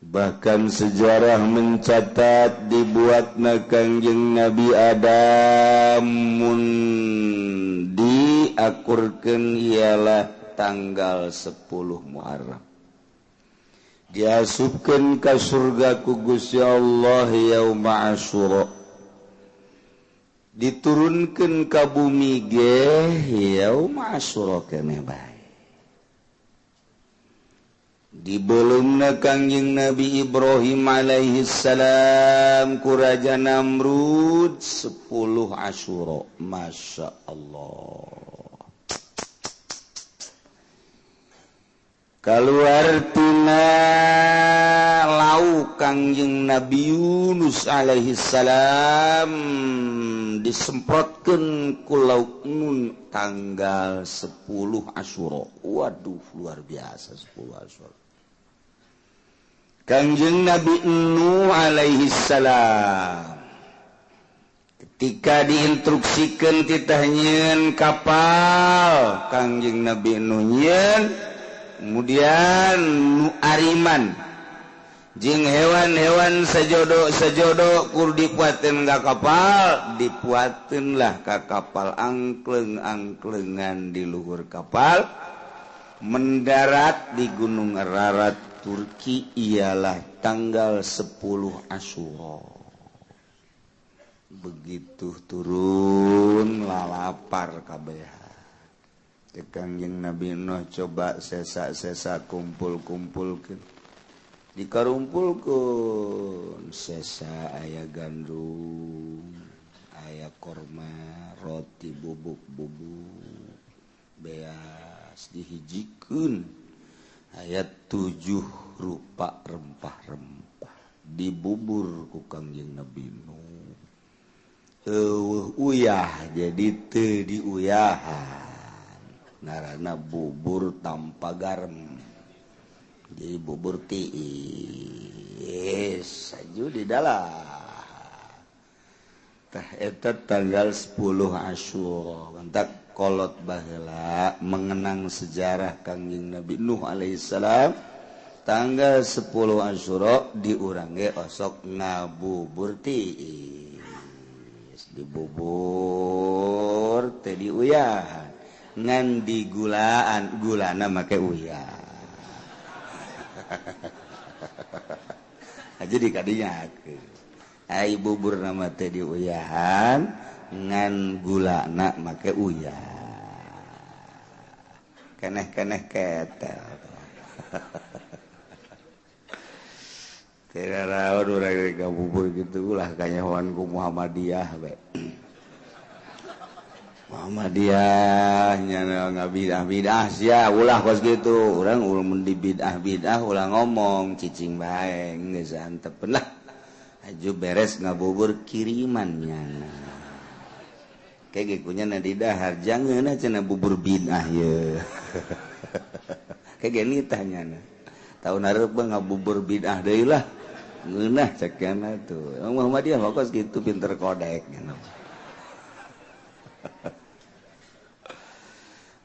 Bahkan sejarah mencatat dibuatna Kangjeng Nabi Adam mun diakurkeun ialah tanggal 10 Muharram. Diasupkeun ka surga ku Gusti Allah yauma Asyura. Diturunkeun ka bumi ge yauma Asyura keneh bae. Dibelumna Kangjeng Nabi Ibrahim alaihi salam ku Raja Namrud 10 Asyura. Masya Allah. Kaluar tina lau Kangjeng Nabi Yunus alaihi salam disemprotkeun ku lauk nun tanggal 10 Asyura. Waduh, luar biasa 10 Asyura. Kangjeng Nabi Nuh alaihi salam ketika diinstruksikan titah nyieun kapal, Kangjeng Nabi Nuh nyieun, kemudian nu ariman jeung hewan-hewan sejodo-sejodo kur dipuateun ka kapal, dipuateun lah ka kapal angkleng-angklengan di luhur kapal, mendarat di Gunung Ararat Turki ialah tanggal 10 Asyura. Begitu turun lalapar kabeh. Kangjeng Nabi Nuh coba sesa-sesa kumpul-kumpulkeun. Dikarumpulkeun sesa aya gandum, aya korma, roti bubuk-bubuk, beas dihijikeun. Ayat 7 rupa rempah-rempah dibubur ku Kangjeng Nabi Nuh. Eueuh uyah jadi teu diuyahan. Ngaranna bubur tanpa garam. Jadi bubur tiis aju di dalam. Tah eta tanggal 10 Asyura. Mantak kolot baheula mengenang sejarah Kangjeng Nabi Nuh alaihi salam tanggal 10 Asyura di urang ge osok ngabubur tiis, dibubur teh diuyahan ngan digulaan, gulana make uyah. Aja di kadinya ai bubur nama teh diuyahan ngan gulana make uyah. Keneh-keneh ketel. Tidak rawan urang ngabubur gitu ulah kanyahoan ku Muhammadiyah bae. Muhammadiyah nya ngabidah-bidah sia ulah kos kitu. Urang mun di bidah-bidah ulah ngomong cicing bae geus antepeun lah. Aju beres ngabubur kirimannya. Kayak gekunya na di dahar jangan cenah bubur bidah ye. Kayak gini tanya na. Tahun hareup ngabubur bidah deui lah. Ngeunah cekana tuh. Muhammadiyah mah kos kitu pinter kodek nya.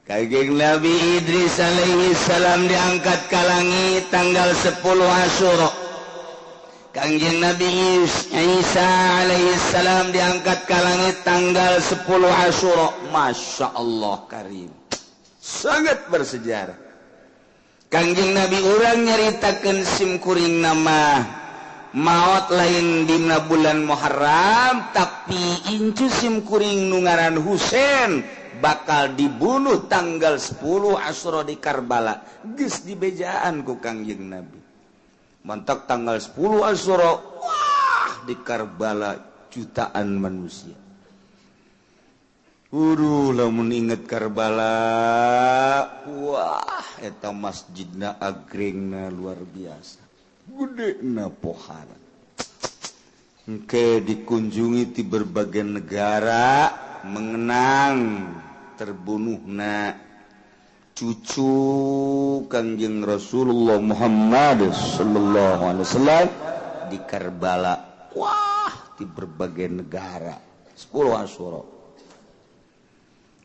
Kangjeng Nabi Idris alaihi salam diangkat ka langit tanggal 10 Asyura. Kangjeng Nabi Isa alaihi salam diangkat ka langit tanggal 10 Asyura. Masya Allah karim. Sangat bersejarah. Kangjeng Nabi urang nyaritakeun simkuring nama maot lain dina bulan Muharram, tapi incu simkuring nu ngaran Husain bakal dibunuh tanggal 10 Asyura di Karbala. Geus dibejaan ku Kangjeng Nabi. Mantak tanggal 10 Asyura, wah di Karbala jutaan manusia. Uduh, lamun inget Karbala, wah eta masjidna agrengna luar biasa. Gedena pohara. Engke dikunjungi di berbagai negara mengenang terbunuhna cucu Kangjeng Rasulullah Muhammad sallallahu alaihi wasallam di Karbala. Wah, di berbagai negara 10 Asyura.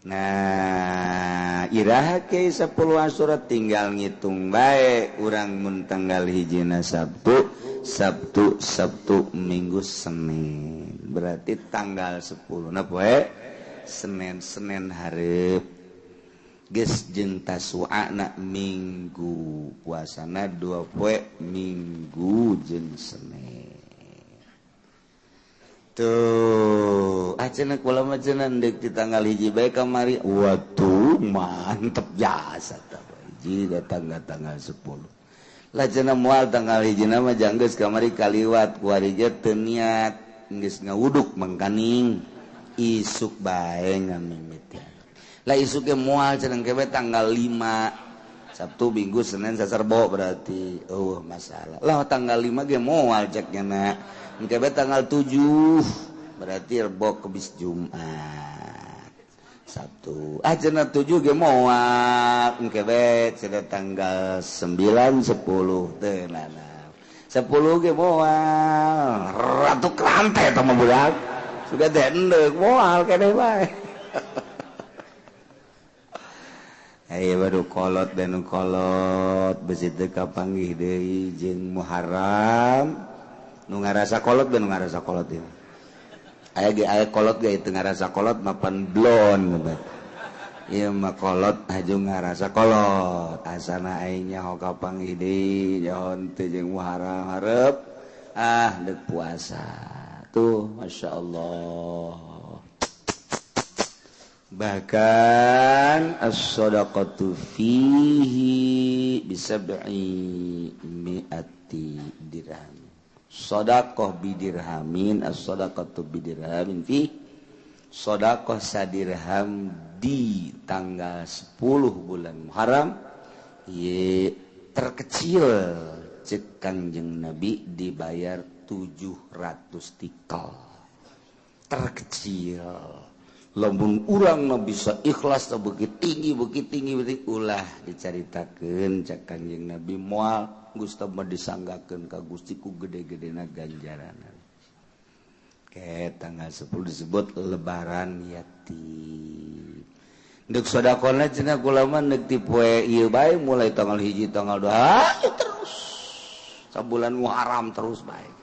Nah iraha ke 10 Asyura tinggal ngitung bae urang mun tanggal hijina Sabtu, Sabtu, Sabtu, Minggu, Senin. Berarti tanggal 10 na poe Senin, Senin hareup. Geus jeung Tasu'ana Minggu, puasana 2 poe Minggu jeung Senin. Tuh, cenah kula mah cenah deuk di tanggal hiji bae kamari. Waduh, mantep jasa tah. Hiji datang ka tanggal 10. Lah cenah moal tanggal hiji mah janggeus kamari kaliwat kuari ge teu niat geus ngawuduk mangkaning isuk bae ngamimiti. Lah isuk ge moal cenah engke bae tanggal 5. Sabtu, Minggu, Senin, Saserbo berarti. Oh, masalah. Lah tanggal 5 ge moal cek nya. Engke bae tanggal 7 berarti Rebo Kemis Jumat. Sabtu. Ah cenah 7 ge moal. Engke bae cenah tanggal 9 10 teu nana. 10 ge moal. Ratu kerante eta mah budak. Sudah teh endek moal keneh bae. Ayo baru kolot dan kolot besi teu kapanggih deui jeung Muharram. Nu ngarasa kolot dan ngarasa kolot ieu. Aya ge aya kolot ge teu ngarasa kolot mapan blon bet. Ieu mah kolot haju ngarasa kolot. Asana aing nyaho kapanggih deui nyaho teu jeung Muharram hareup ah deuk puasa. Tuh masyaallah. Bahkan as-shadaqatu fihi bisab'i mi'ati dirham. Shadaqah bidirhamin, as-shadaqatu bidirhamin fi shadaqah sadirham di tanggal 10 bulan Muharram ye terkecil cek Kangjeng Nabi dibayar 700 tikal. Terkecil. Lamun urang mah bisa ikhlas begitu tinggi begitu tinggi begitu ulah dicaritakeun cek Kangjeng Nabi moal Gusti mah disanggakeun ka Gusti ku gede-gedena ganjaranan. Ke tanggal 10 disebut lebaran yatim. Deuk sedekahna cenah kula mah deuk ti poe ieu bae mulai tanggal 1 tanggal 2 terus sabulan Muharram terus bae.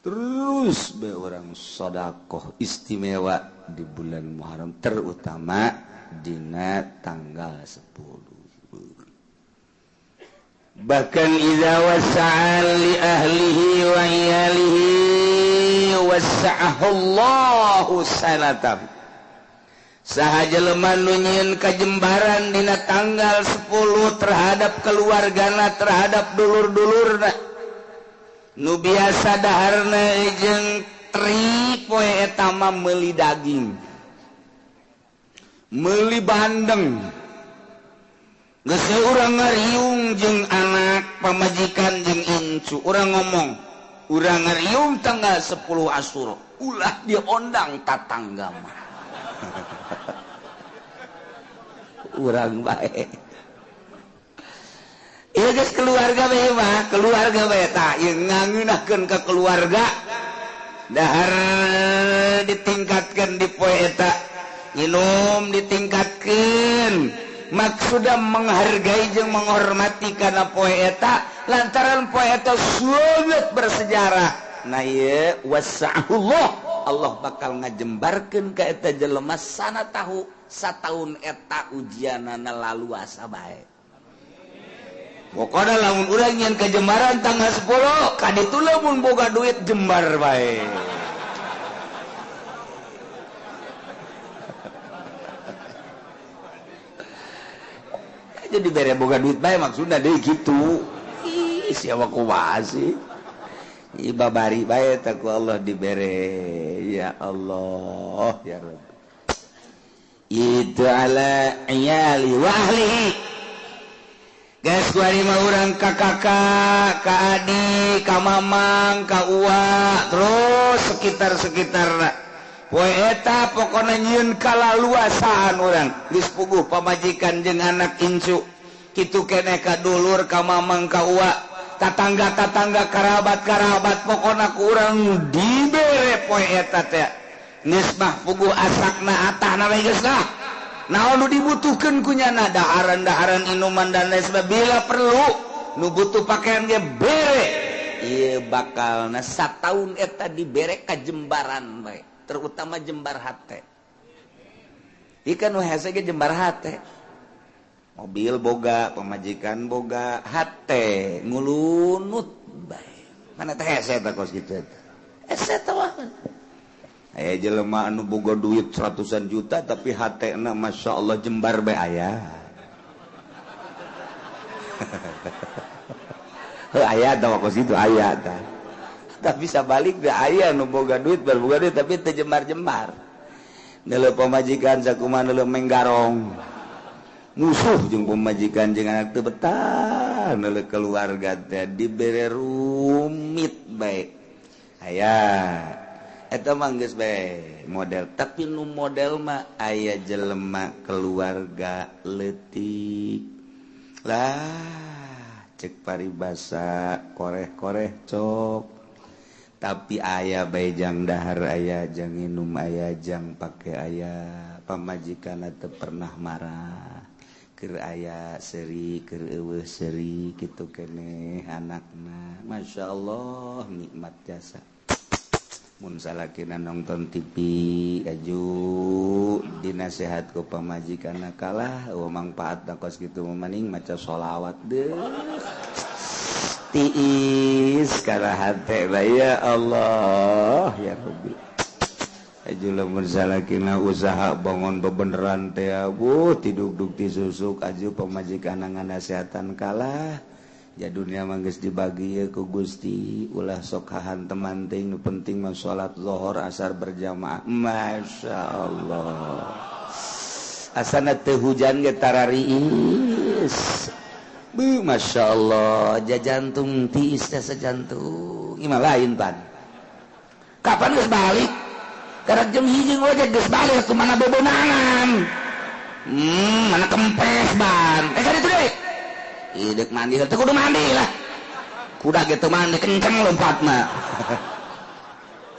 Terus bae urang sedekah istimewa di bulan Muharram terutama dina tanggal 10. Bahkan idza wasa'a li ahlihi wa iyalihi wasa'ahu Allahu sanatan. Saha jelema nu nyieun kajembaran dina tanggal 10 terhadap keluargana, terhadap dulur-dulurna. Nu biasa daharna jeung tri poe eta mah meuli daging, meuli bandeng. Geus urang ngariung jeung anak pamajikan jeung incu, urang ngomong, urang ngariung tanggal 10 Asyura, ulah diondang tatangga mah. Urang bae. Ieu geus keluarga bae mah, keluarga bae tah ieu ngangeunahkeun ka keluarga. Dahar ditingkatkeun di poe eta, nginum ditingkatkeun. Maksudna menghargai jeung menghormati kana poe eta lantaran poe eta sangat bersejarah. Nah ieu wasa'ullah, Allah bakal ngajembarkeun ka eta jelema sana tahu sataun eta ujianana laluasa bae. Pokona lamun urang nyeun kajembaran tanggal 10 kaditu lamun boga duit jembar bae. Jadi bere boga duit bae maksudna deui kitu. Ih, siapa kumaha sih? Ih, babari bae teh ku Allah dibere. Ya Allah, ya Rabb. Itu ala iyali wa ahlihi. Geus kuari mah urang ka kakak, ka adik, ka mamang, ka uwa, terus sekitar-sekitarna. Poe eta pokona nyieun kalaluasaan urang geus puguh pamajikan jeung anak incu kitu keneh ka dulur ka mamang ka uwa tatangga-tatangga karabat-karabat pokona ku urang dibere poe eta teh. Geus mah puguh asakna atahna we geus lah. Naon nu dibutuhkeun ku nyana daharan-daharan inuman dan lain sebagainya bila perlu nu butuh pakaian ge bere. Ieu bakalna sataun eta dibere ka jembaran bae, terutama jembar hate. Ieu kan nu hese ge jembar hate. Mobil boga, pamajikan boga, hate ngulunut bae. Mana teh hese teh kos kitu eta. Hese teh mah. Aya jelema anu boga duit ratusan juta tapi hatena Masya Allah jembar bae aya. Heuh aya tah kos kitu aya tah. Tapi sabalik da aya nu boga duit boga duit tapi teu jembar-jembar. Neuleuh pamajikan sakumaha neuleuh menggarong. Musuh jeung pamajikan jeung anak teu betah neuleuh keluarga teh dibere rumit bae. Aya eta mah geus bae model, tapi nu model mah aya jelema keluarga leutik lah cek paribasa koreh-koreh cok tapi aya bae jang dahar aya jang nginum aya jang pake aya pamajikan teu pernah marah keur aya seuri keur eueuh seuri kitu keneh anakna masyaallah nikmat jasa. Mun salakina nonton TV aju dinasehat ku pamajikanna kalah eueuh mangpaatna kos kitu mah maning maca sholawat deuh tiis kana hate bae ya Allah ya Rabbi. Aju lamun salakina usaha bangun bebeneran teh abuh tidugdug ti susuk aju pamajikanna nganasehatan kalah. Ya dunia mah geus dibagi ye ku Gusti ulah sok hahanteman teuing nu penting mah salat zuhur asar berjamaah. Masya Allah asana teu hujan ge tarariis. Beuh Masya Allah jajantung tiis teh sajantung ieu mah lain pan. Kapan geus balik? Karek jam 1 ngojek geus balik kumaha bebenangan. Mana kempes ban. Kaditu deui. Idek mandi, teu kudu mandi lah. Kuda gitu mandi kenceng lompat mah.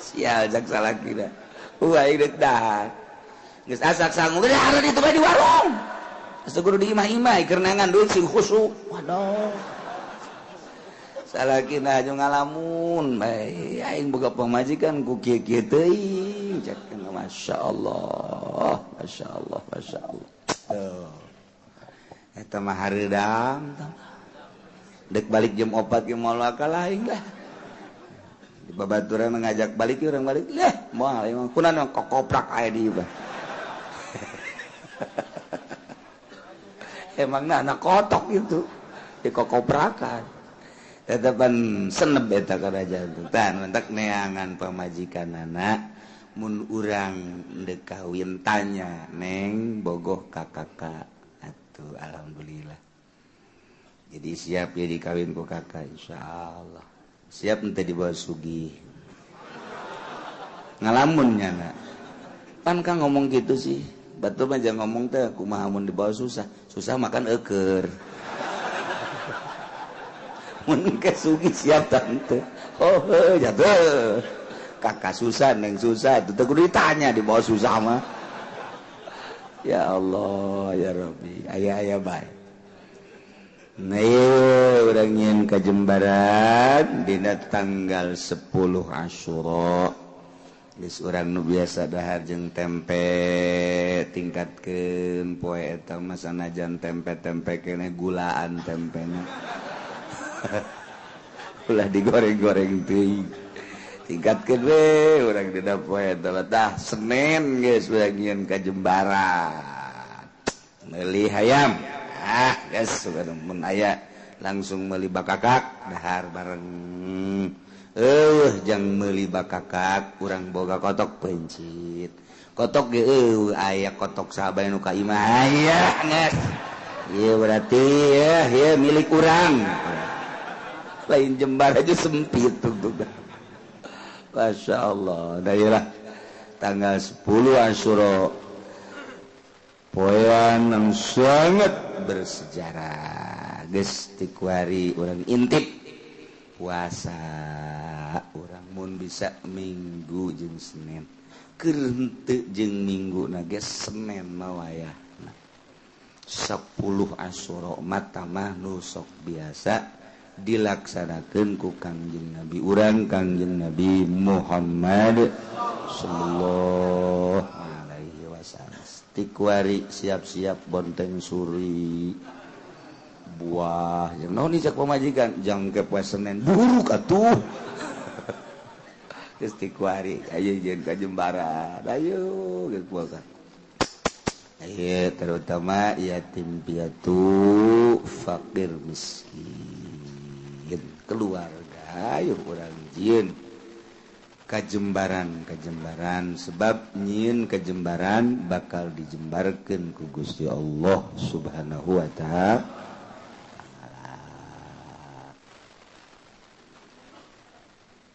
Sial jak salaki dah. Wah idek dah. Geus asak sangu geus hareun itu bae di warung. Geus kudu di imah-imah keur neangan duit sing khusuk. Waduh. Salakina aju ngalamun bae aing boga pamajikan ku kieu-kieu teuing. Cek masyaallah, masyaallah, masyaallah. Tuh. Eta mah hareudang dek balik jam 4 ge moal kalah aing lah. Di babaturan ngajak balik urang balik lah moal emang kunaon kokoprak aya di ieu. Emangna anak kotok itu dikokoprakan. Tetepan seneb eta kana jantung. Tah mentak neangan pamajikanana mun urang deuk kawin tanya neng bogoh ka kakak. Tuh, alhamdulillah. Jadi siap ya dikawin ku kakak insyaallah. Siap ente dibawa sugih. Ngalamun nya na. Pan kang ngomong gitu sih. Batur mah jangan ngomong teh kumaha mun dibawa susah. Susah makan eueur. Mun ke sugih siap tante. Oh heuh jatuh. Kakak susah neng susah itu teh kudu ditanya dibawa susah mah. Ya Allah ya Rabbi aya-aya bae. Nah ieu urang nyieun kajembaran dina tanggal 10 Asyura. Geus urang nu biasa dahar jeung tempe tingkatkeun poe eta mah sanajan tempe-tempe keneh gulaan tempena. Ulah digoreng-goreng teuing. Tingkatkeun we urang dina poe eta tah Senin geus urang nyieun kajembaran. Meuli hayam. Ah geus mun aya langsung meuli bakakak dahar bareng. Jang meuli bakakak urang boga kotok pencit. Kotok ge eueuh aya kotok sahabat nu ka imah aya geus. Ieu berarti ya ieu milik urang. Lain jembar aja sempit tuh. Masya Allah. Daerah tanggal 10 Asyura poean yang sangat bersejarah. Geus tikuari urang intip puasa urang mun bisa Minggu jeung Senin. Keur henteu jeung Minggu na ge Senin mah wayahna. 10 Asyura mah nu sok biasa dilaksanakeun ku Kangjeng Nabi urang, Kangjeng Nabi Muhammad sallallahu alaihi wasallam. Tikwari siap-siap bonteng suri buah jeung naon cek pamajikan jangke poe Senin buruk atuh. Geus tikwari ayo jeung ka Jembaran ayo geus puasa. Ayo terutama yatim piatu, fakir miskin, keluarga ayo urang jieun kajembaran kajembaran sebab nyieun kajembaran bakal dijembarkeun ku Gusti Allah Subhanahu wa ta'ala.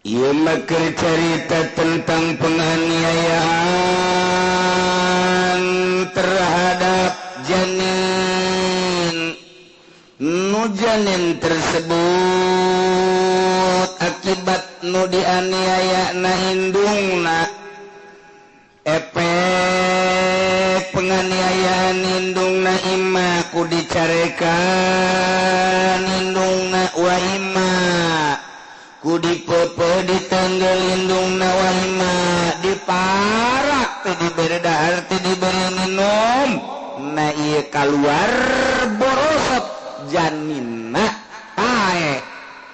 Ieu mah keur carita tentang penganiayaan terhadap janin. Nu janin tersebut akibat nu dianiaya na indungna, efek penganiayaan indungna imma ku dicarekan indungna wa imma ku dipepe ditanggel indungna wa imma diparak teu dibere dahar teu dibere minum na ieu kaluar borosot janinna pae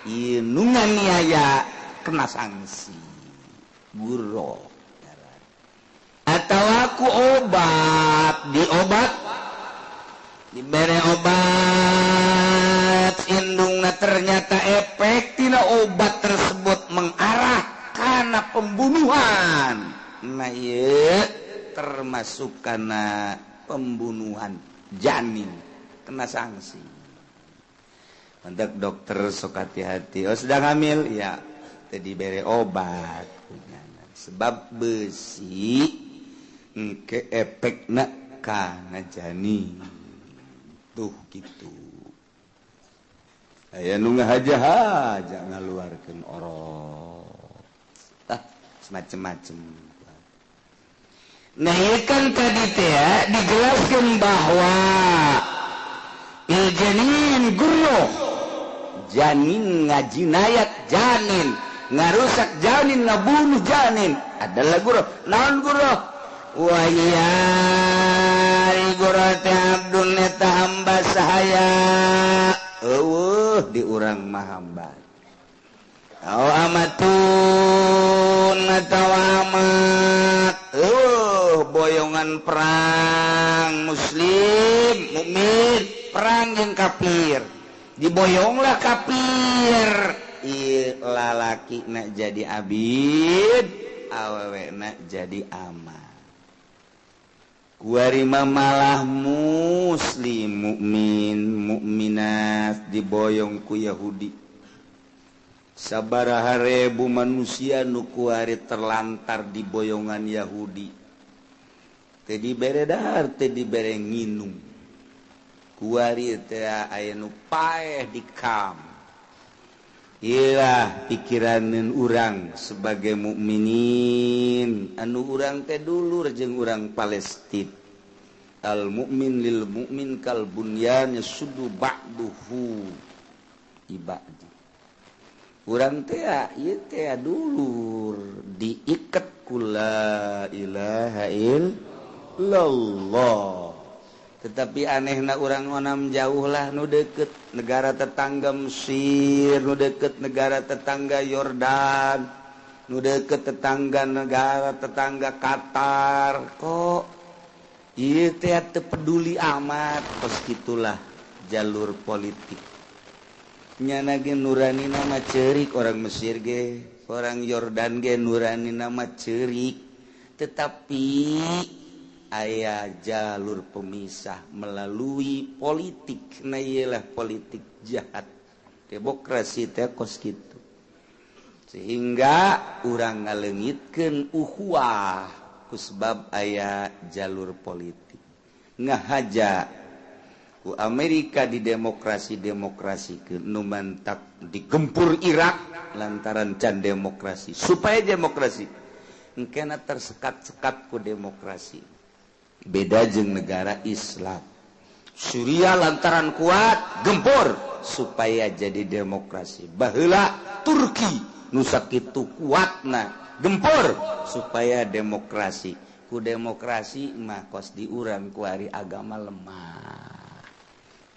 ieu nu nganiaya kena sanksi guro atau aku obat diobat dibere obat indungna ternyata efek tina obat tersebut mengarah kana pembunuhan. Nah ieu termasuk kana pembunuhan janin kena sanksi. Untuk dokter sok hati-hati. Oh sedang hamil ya teu dibere obat sebab besi engke efekna kana janin tuh gitu. Aya nu ngahaja-haja ngaluarkeun orok tah semacam-macam. Nah ieu kan tadi teh dijelaskeun bahwa il janin gurro, janin ngajinayat janin, ngarusak janin, ngabunuh janin adalah gurro. Naon gurro? Wa ya gurro teh abdun eta hamba sahaya. Eueuh di urang mah hamba. Au amatun atawa amat. Eueuh boyongan perang muslim mukmin perang jeung kafir. Diboyonglah kafir. Ieu lalaki na jadi abid, awewe na jadi amat. Kuari malah muslim mukmin mukminat diboyong ku Yahudi. Sabaraha ribu manusia nu kuari terlantar di boyongan Yahudi. Teu dibere dahar, teu dibere nginum. Kuari teh aya nu paeh di kam. Iyalah pikiraneun urang sebagai mukminin anu urang teh dulur jeung urang Palestina. Al mukmin lil mukmin kal bunyan yasuddu ba'duhu ibadi. Urang teh ieu teh dulur diiket ku la ilaha illallah. Tetapi anehna urang onam jauh lah nu deket negara tetangga Mesir, nu deket negara tetangga Yordan, nu deket tetangga negara tetangga Qatar. Kok ieu teh teu peduli amat. Kos kitulah jalur politik. Nyana ge nurani nama ceurik orang Mesir ge, orang Yordan ge nurani nama ceurik. Tetapi aya jalur pemisah melalui politik. Nah iyalah politik jahat demokrasi teh kos kitu. Sehingga urang ngaleungitkeun ukhuwah kusebab aya jalur politik. Ngahaja ku Amerika di demokrasi-demokrasikeun nu mantak digempur Irak lantaran can demokrasi supaya demokrasi. Engkena tersekat-sekat ku demokrasi. Beda jeung negara Islam. Suriah lantaran kuat gempur supaya jadi demokrasi. Baheula Turki nu sakitu kuatna gempur supaya demokrasi. Ku demokrasi mah kos di urang kuari agama lemah.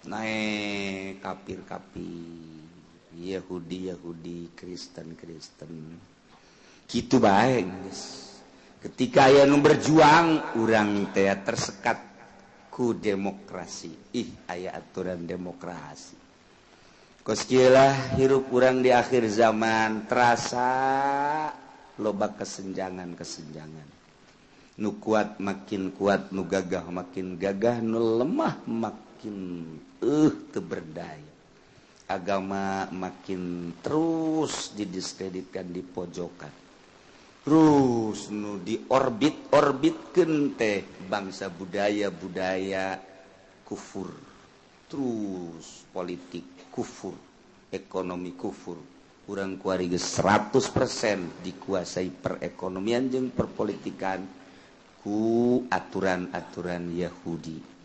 Naik kafir-kafir, Yahudi-Yahudi, Kristen-Kristen. Kitu bae geus. Ketika aya nu berjuang urang teh tersekat ku demokrasi. Ih, aya aturan demokrasi. Kos kieu lah hirup urang di akhir zaman, terasa loba kesenjangan-kesenjangan. Nu kuat makin kuat, nu gagah makin gagah, nu lemah makin teu berdaya. Agama makin terus didiskreditkan, di pojokan. Terus nu diorbit-orbitkeun teh bangsa budaya-budaya kufur. Terus politik kufur, ekonomi kufur. Urang kuari geus 100% dikuasai perekonomian jeung perpolitikan ku aturan-aturan Yahudi.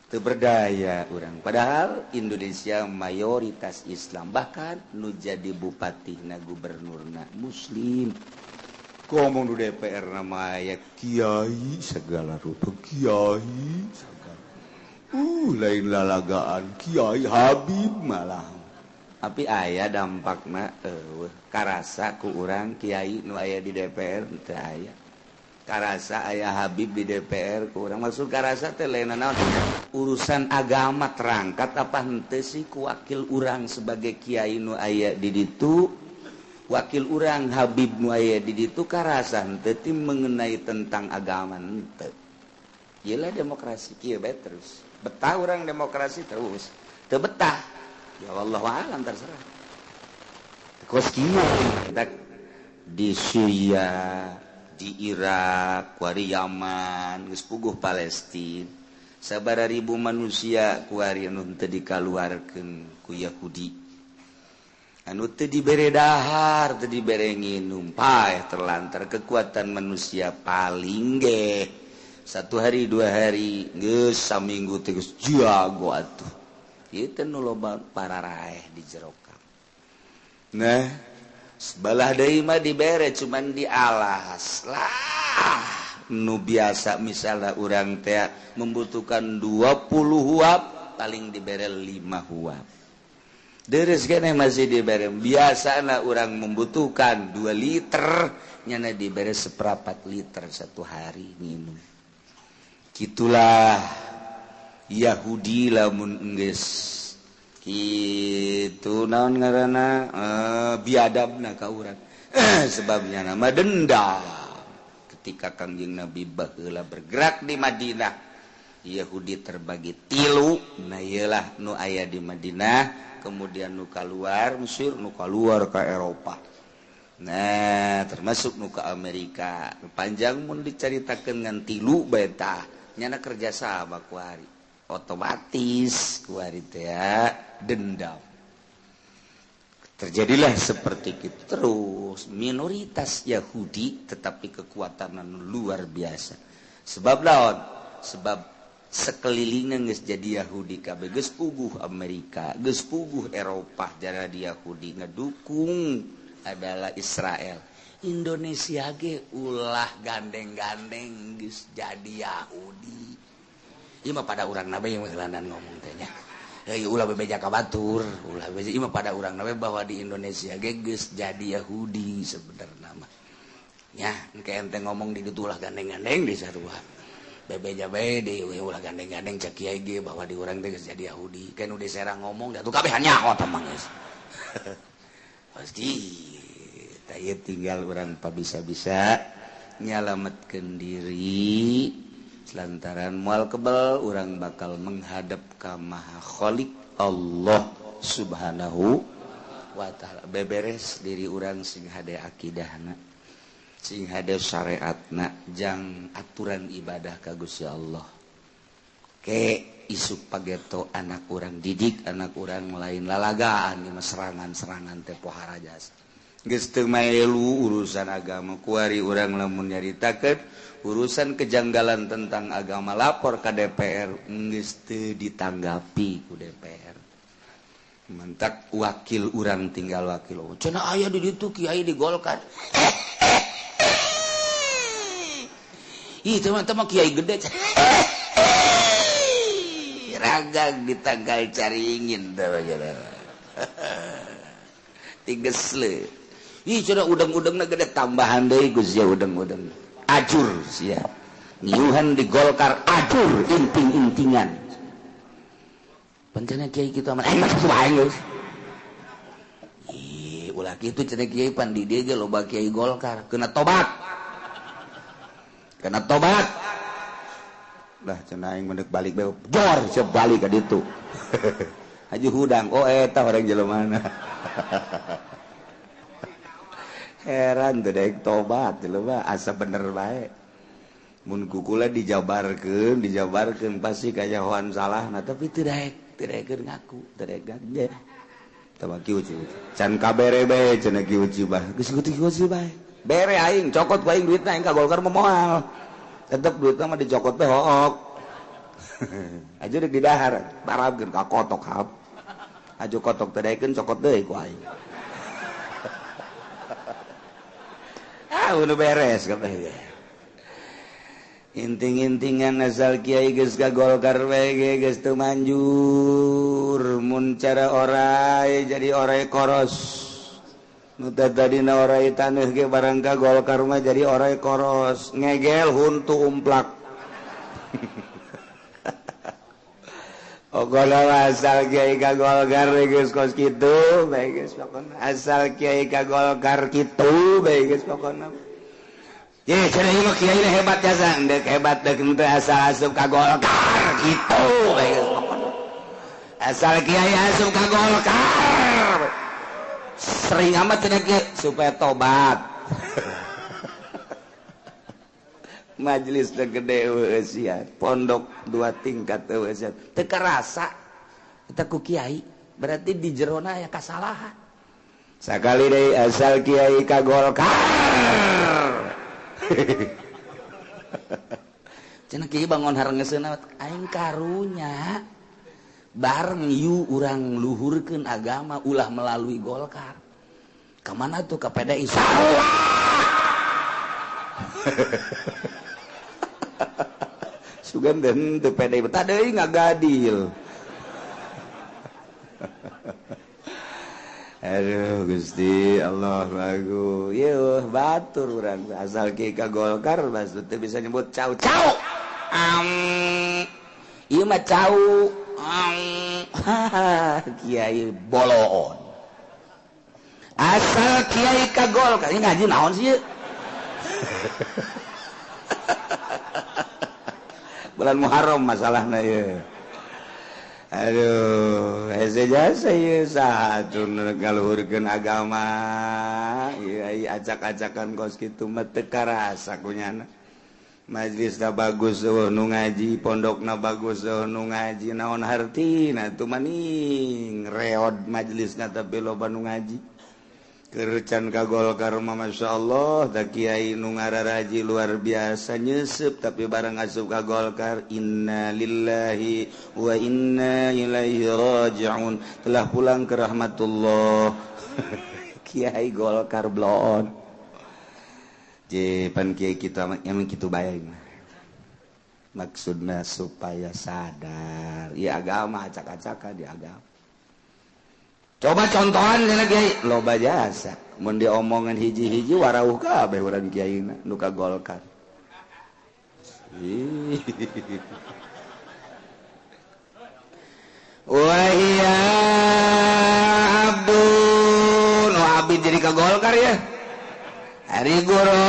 Teu berdaya urang. Padahal Indonesia mayoritas Islam, bahkan nu jadi bupati na gubernurna Muslim. Ngomong di DPR nama aya kiai segala rupa, kiai segala. Lain lalagaan kiai Habib malah. Tapi aya dampakna eueuh karasa ku urang kiai nu aya di DPR teu aya. Karasa aya Habib di DPR ku urang, maksud karasa teh lain naon, urusan agama terangkat apa henteu sih ku wakil urang sebagai kiai nu aya di ditu, wakil urang Habib nu aya di ditu karasa henteu ti mengenai tentang agama henteu. Ieu lah demokrasi kieu bae terus. Betah urang demokrasi terus. Teu betah ya wallahu alam terserah. Kos kieu di Suriah, di Irak, kuari Yaman, geus puguh Palestina. Sabaraha ribu manusia kuari anu teu dikaluarkeun ku Yahudi. Anu teu dibere dahar, teu dibere nginum, paeh terlantar kekuatan manusia paling ge. Satu hari, dua hari, geus saminggu teh geus jago atuh. Ieu teh nu loba pararaeh di jero kamp. Nah, sebelah deui mah dibere cuman dialas lah. Nu biasa misalnya urang teh membutuhkan 20 huap, paling dibere 5 huap. Deres keneh masih dibere. Biasana urang membutuhkan 2 liter, nyana dibere seperempat liter satu hari minum. Gitulah Yahudi lamun geus kitu naon ngaranna biadabna ka urang. Sebabnya nama dendam. Ketika Kangjeng Nabi baheula bergerak di Madinah, Yahudi terbagi tilu. Nah ieulah nu aya di Madinah, kemudian nu kaluar Mesir, nu kaluar ka Eropa. Nah, termasuk nu ka Amerika. Panjang mun dicaritakeun ngan tilu bae tah, nyana kerja sama kuari. Otomatis kuari teh dendam. Terjadilah seperti itu terus minoritas Yahudi tetapi kekuatan luar biasa. Sebab lawan, sebab sekelilingnya geus jadi Yahudi kabeh, geus puguh Amerika, geus puguh Eropa jara di Yahudi ngedukung adalah Israel. Indonesia ge ulah gandeng-gandeng geus jadi Yahudi. Ieu mah pada urang nabe yang heulanan ngomong teh nya. Heuh ulah bebeja ka batur, ulah bebeja ieu mah pada urang nabe bahwa di Indonesia ge geus jadi Yahudi sebenarna mah. Nya, engke ente ngomong di ditu ulah gandeng-gandeng di sarua. Bebeja bae di ulah gandeng-gandeng cek kiai ge bahwa di urang teh geus jadi Yahudi. Kan udah serang ngomong da tuh kabeh nyaho tah mah geus. Pasti tah ieu tinggal urang pabisa-bisa nyalametkeun diri lantaran moal kebel urang bakal menghadap ka Maha Khalik Allah Subhanahu wa taala. Beberes diri urang sing hade akidahna, sing hade syariatna, jang aturan ibadah ka Gusti Allah. Ke isuk pageto anak urang didik anak urang lain lalagaan ieu mah serangan-serangan teh pohara jasa. Geus teu maelu urusan agama kuari urang lamun nyaritakeun urusan kejanggalan tentang agama lapor ka DPR geus teu ditanggapi ku DPR. Mantak wakil urang tinggal wakil. Cenah aya di ditu kiai di Golkar. Ih teman-teman kiai gede. Ragang ditanggal caringin teh tigesle. Ih cenah udang-udangna gede tambahan deui Gus ya udang-udang. Ajur sia. Ngiuhan di Golkar ajur inting-intingan. Pancana kiai kitu amat enak wae geus. Ih ulah kitu cenah kiai pan di dieu ge loba kiai Golkar kena tobat. Kena tobat. Lah cenah aing mendek balik bae jor siap balik ka ditu. Haji hudang oh eta orang jelema. Heran teu daek tobat jelema asa bener bae. Mun kukula dijabarkeun, dijabarkeun pasti kanyahoan salahna tapi teu daek, teu daekeun ngaku, teu daek ge. Tah kieu can kabere bae cenah kieu bah. Geus kieu bae. Bere aing cokot ku aing duitna aing ka Golkar mah moal. Tetep duitna mah dicokot teh hook. Aja deuk didahar, barabkeun ka kotok hap. Aju kotok teh daekeun cokot deui ku aing. Ah udah beres kabeh. Inting-intingan asal kiai geus ka Golkar bae ge geus teu manjur. Mun cara orai jadi orai koros. Nu tadina orai taneuh ge barang ka Golkar mah jadi orai koros, ngegel huntu umplak. Pokona asal kiai ka Golkar geus kos kitu bae geus pokona. Asal kiai ka Golkar kitu bae geus pokona. Ye cenah ieu mah kiai hebat jasa, deuk hebat deuk henteu asal asup ka Golkar kitu bae geus pokona. Asal kiai asup ka Golkar. Sering amat cenah kiai supaya tobat. Majelis teh gede eueuh pondok dua tingkat eueuh teu karasa eta ku kiai berarti di jerona aya kasalahan sakali deui asal kiai ka Golkar. Cenah kiai bangun harengeseuna aing karunya bareng yu urang luhurkeun agama ulah melalui Golkar ka mana tuh ka PDI salah. Sugan den teu PDI betah deui ngagadil. Aduh Gusti Allah bagus. Yeuh batur urang asal kieu ka Golkar maksud teu bisa nyebut cau cau. Ieu mah cau. Kiai boloon. Asal kiai ka Golkar ini ngaji naon sih ieu? Bulan Muharram masalahna ieu. Aduh, hese jasa ieu saha atuh ngaluhurkeun agama. Ieu acak-acakan kos kitu mah teu karasa kunyana. Majelisna bagus eueuh nu ngaji, pondokna bagus eueuh nu ngaji, naon hartina atuh maning reod majelisna tapi loba nu ngaji. Kercan ka Golkar mah masyaallah da kiai nu ngararaji luar biasa nyeuseub tapi barang asup ka Golkar inna lillahi wa inna ilaihi rajiun telah pulang ke rahmatullah. Kiai Golkar bloon je pan kiai kita emang kitu bae maksudna supaya sadar ieu agama acak-acakan di agama. Coba contohan cenah kiai loba jasa mun diomongan hiji-hiji warauh kabeh urang kiaina nu ka Golkar. Wa hiya abdun wa abid jadi ka Golkar ya. Ari guru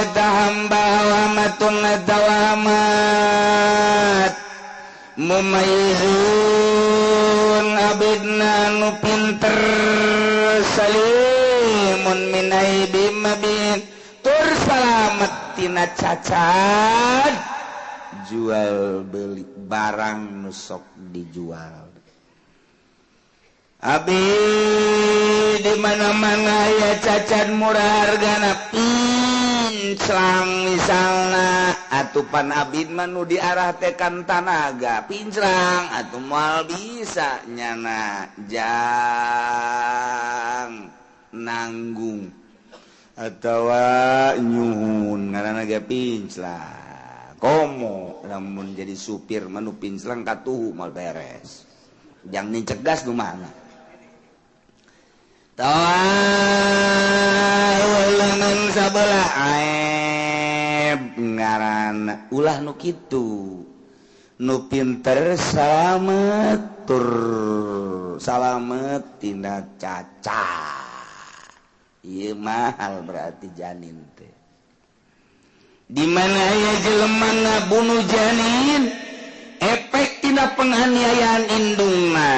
eta hamba wa matun dawamat mumayyizun abidna nu pinter salimun minai bimabin tur salamet tina cacat jual beli barang nu sok dijual. Abid di mana-mana aya cacat murah hargana pinclang misalna atupan abid mah nu diarah teh kan tanaga pinclang atuh moal bisa nyana jang nanggung atawa nyuhun ngaranna ge pinclang komo lamun jadi supir mah nu pinclang katuhu moal beres jang nincek gas nu mana lengan sabelah aib ngaran ulah nu kitu nu pinter salamet tur salamet tina cacat ieu mahal berarti janin teh di mana aya jelema ngabunuh janin efek tina penganiayaan indungna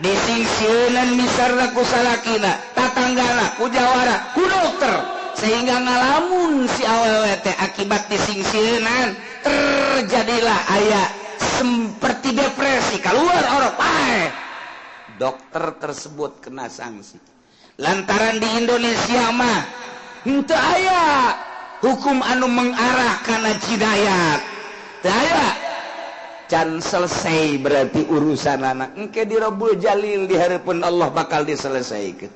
disingsieunan misarna ku salakina tatanggana ku jawara ku dokter sehingga ngalamun si awewe teh akibat disingsieunan terjadilah aya seperti depresi keluar orok pae dokter tersebut kena sanksi lantaran di Indonesia mah henteu aya hukum anu mengarah kana jinayat teu aya can selesai berarti urusan anak engke di Rabbul Jalil di hareupeun Allah bakal diselesaikan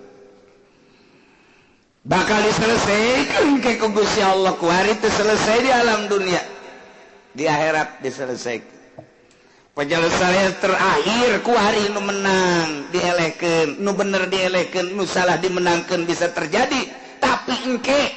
bakal diselesaikan engke ku Gusti Allah ku hari teu selesai di alam dunia di akhirat diselesaikan penyelesaian terakhir ku hari nu menang dielehkeun nu bener dielehkeun nu salah dimenangkeun bisa terjadi tapi engke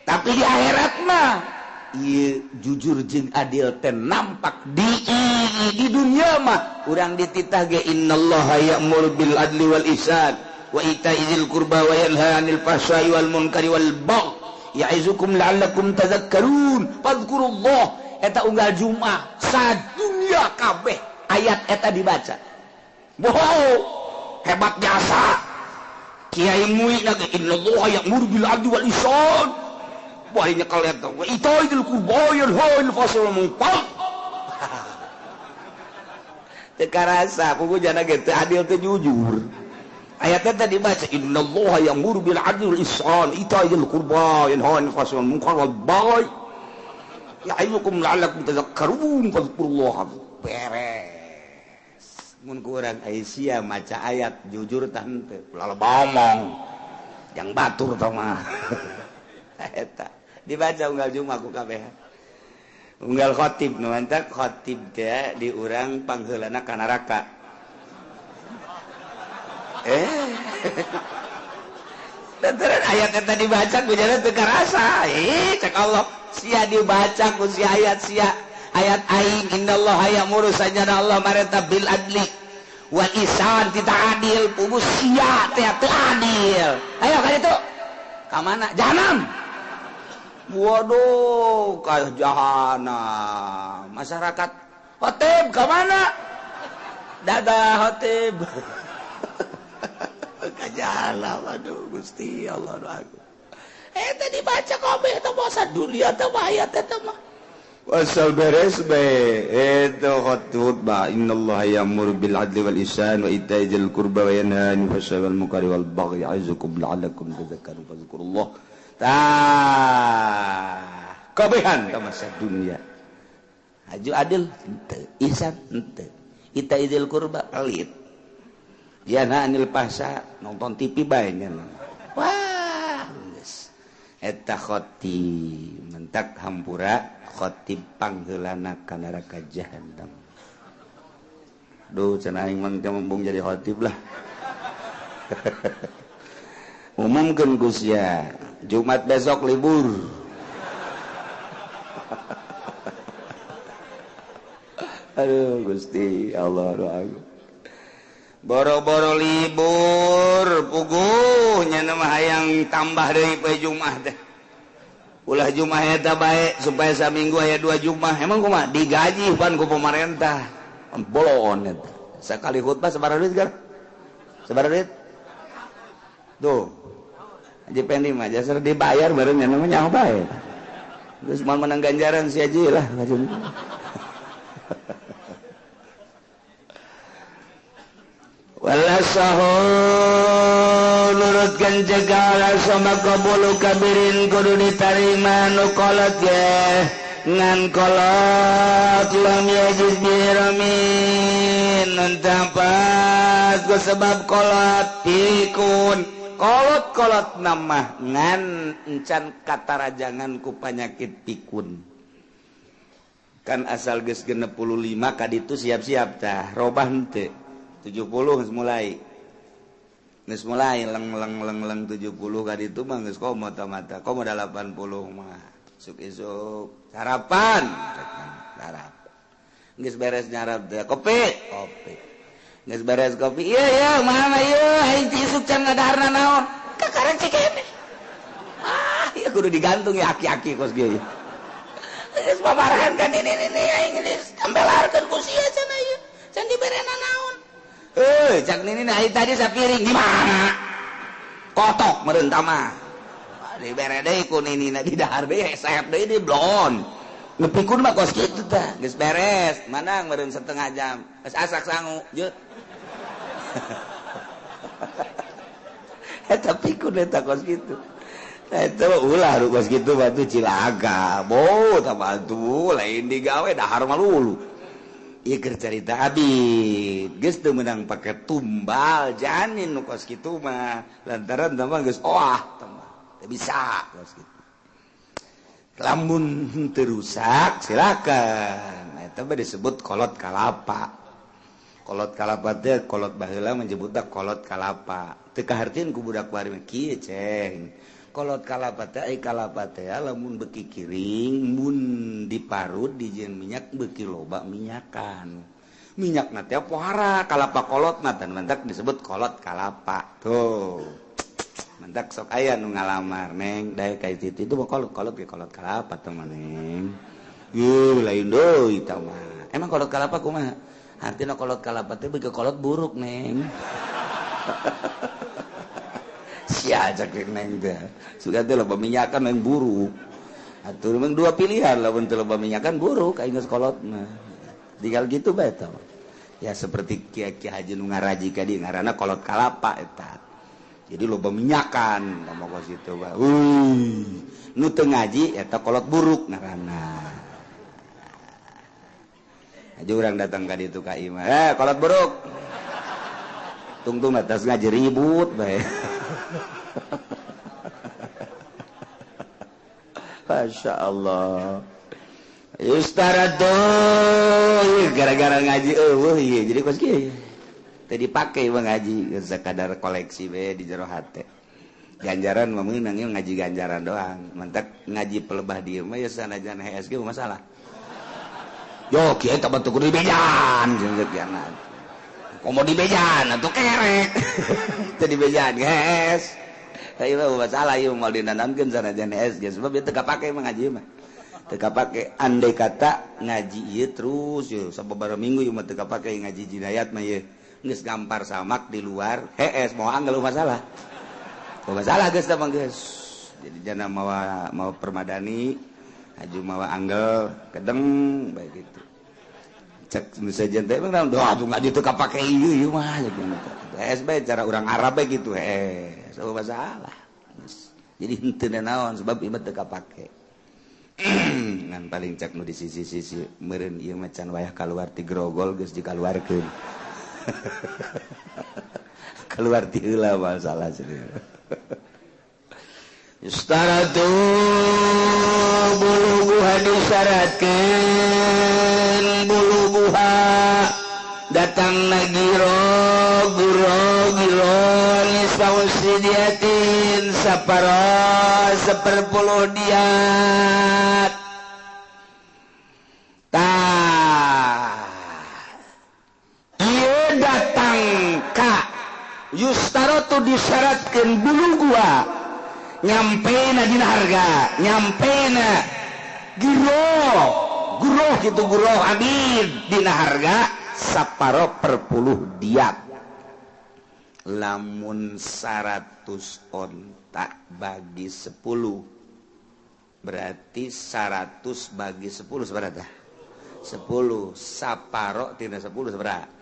tapi di akhirat mah ieu jujur jeung adil teh nampak di dunia mah urang dititah ge innallaha ya'muru bil adli wal ihsan wa ita'i dzil qurba wa yanha 'anil fahsya'i wal munkari wal baghi ya'izukum la'allakum tadhakkarun fadhkurullah eta unggal Jumat sadunya kabeh ayat eta dibaca wow hebat jasa kiai muina ge innallaha ya'muru bil adli wal ihsan wah ini kalian tahu itu idul kurbayan hal fasal mungkar teu karasa pugu jana ge teu adil teu jujur ayatnya tadi dibaca innallaha ya'muru bil adli wal ihsan itaa'il qurba yanha 'anil fahsya'i wal munkar wal baghi ya'idukum la'allakum tadhakkarun fadhkurullah beres mun ku urang aya maca ayat jujur tah henteu ulah ngomong jang batur tah mah eta dibaca unggal Jumat ku kabeh unggal khatib nu mantak khatib teh di urang pangheulana ka neraka lantaran ayat eta dibaca ku jana teu karasa cek Allah sia dibaca ku si ayat sia ayat aing innallaha ya'muru sajana Allah marenta bil adli wal ihsan tita adil pugu sia teh teu adil ayo ka ditu ka mana jahanam waduh ka jahanam masyarakat khotib ka mana dadah khotib ka jahanam aduh Gusti Allah aku eta dibaca kabeh teh masa dunia teh ayat eta mah wasal beres bae eta khutbah innallaha ya'muru bil adli wal ihsan wa ita'i dzil qurba wa yanha 'anil fahsya'i wal munkari wal baghi ya'izukum la'allakum tadhakkarun fadhkurullah tah kabehan ka masa dunia haju adil henteu ihsan henteu ita'i dzil qurba pelit yanha 'anil fahsya nonton TV bae nya wah geus eta khotib mentak hampura khotib pangheulana ka neraka jahanam duh cenah aing mah teu embung jadi khotib lah umumkeun Gus ya Jumat besok libur aduh Gusti Allah doa boro-boro libur puguh nya mah hayang tambah deui poe Jumat teh ulah Jumat eta bae supaya saminggu aya 2 Jumat emang kumaha digaji pan ku pemerintah bolon eta sakali khutbah sabaraha duit gar sabaraha duit tuh Haji Pendi mah jasar dibayar bareng nya mah nyaho bae terus moal menang ganjaran si haji lah wala sahun nurutkeun cegala sama qabulu kabirin kudu ditarima nu kolot ge ngan kolot lam yajiz biramin tampas ku sebab kolot pikun kolot-kolot nama ngan encan katarajangan ku panyakit pikun. Kan asal geus 65 kaditu siap-siap tah robah henteu 70 geus mulai. Geus mulai leng leng leng leng 70 kaditu mah geus komo mata komo 80 mah. Isuk-isuk sarapan sarap. Geus beres nyarap teh kopi, kopi. Geus beres kopi. Ieu ieu mana ieu aing isuk can ngadaharna naon? Kakaren cikene. Ah, ieu kudu digantung ya aki-aki kos kieu. Geus babarahan kan ini aing geus tambelarkeun ku sia cenah ieu. Can diberena naon. Heuh, cak nini aing tadi sapiring di mana? Kotok meureun tah mah. Dibere deui ku ninina di dahar deui hesep deui di blon. Ngepikun mah kos kitu tah. Geus beres, manang meureun setengah jam. Geus asak sangu, jeut. Eta pikun eta kos kitu. Eta ulah kos kitu batu cilaka. Bo tah batu lain digawe dahar malulu. Ieu keur carita abid. Geus teu meunang pake tumbal janin nu kos kitu mah. Lantaran tah mah geus oah tah mah. Teu bisa kos kitu. Lamun teu rusak silakan. Eta mah disebut kolot kalapa. Kolot kalapa teh kolot baheula menyebutna kolot kalapa. Teu kahartieun ku budak bari mah kieu ceng. Kolot kalapa teh ai kalapa teh lamun beuki kiring mun diparut dijieun minyak beuki loba minyakan. Minyakna teh pohara kalapa kolotna dan mantak disebut kolot kalapa. Tuh. Mantak sok aya nu ngalamar neng dae ka itu mah kolot kolot ge kolot kalapa teh mah neng. Yuh lain deui tah mah. Emang kolot kalapa kumaha? Artina kolot kalapa teh beuki kolot buruk neng. Sia cak neng teh. Suka teh loba minyakan yang buruk. Atuh memang dua pilihan lamun teu loba minyakan buruk aing geus kolot mah. Tinggal gitu bae tah. Ya seperti kiai-kiai haji nu ngaraji ka dieu ngaranna kolot kalapa eta. Jadi loba minyakan ngomong kos kitu bae. Nu teu ngaji eta kolot buruk ngaranna. Aja urang datang ka ditu ka imah. Kolot buruk. Tungtung atas ngaji ribut bae. Masya Allah. Yustarado gara-gara ngaji eueuh ieu jadi kos kieu. Teu dipake mah ngaji sakadar koleksi we di jero hate. Ganjaran mah meunang ngaji ganjaran doang. Mantak ngaji pelebah dieu mah ya sanajan HSG masalah. Yo kieu teh bantu kudu dibejan jeung komo dibejan atuh kerek. Teu dibejan geus. Ieu mah masalah ieu moal dinanamkeun sanajan HSG sebab ieu teu kapake mah ngaji mah. Teu kapake andai kata ngaji ieu terus ieu sababaraha minggu ieu mah teu kapake ngaji jinayat mah ieu. Geus gampar samak di luar hees moal anggal masalah. Masalah geus tah mah geus. Jadi jana mawa mawa permadani aju mawa anggel kedeng bae gitu. Cek misalnya teh emang doa tuh ngaji teu kapake ieu ieu mah gitu. Hees bae cara urang Arab bae gitu hees masalah. Jadi henteu naon sebab ieu mah teu kapake. Ngan paling cek nu di sisi-sisi meureun ieu mah can wayah kaluar ti grogol geus dikaluarkeun. Keluar ti heula masalah serius. Yustaratu buluguha disyaratkeun buluguha datang giro guro giro nisfa usidiatin saparo seperpuluh diat. Tah ieu datang ka yustaratu disyaratkeun buluguha nyampena dina harga nyampena giro guroh gitu guroh abid dina harga saparo per puluh diat. Lamun 100 onta bagi 10 berarti 100 bagi 10 seberapa? 10 saparo tina 10 seberapa?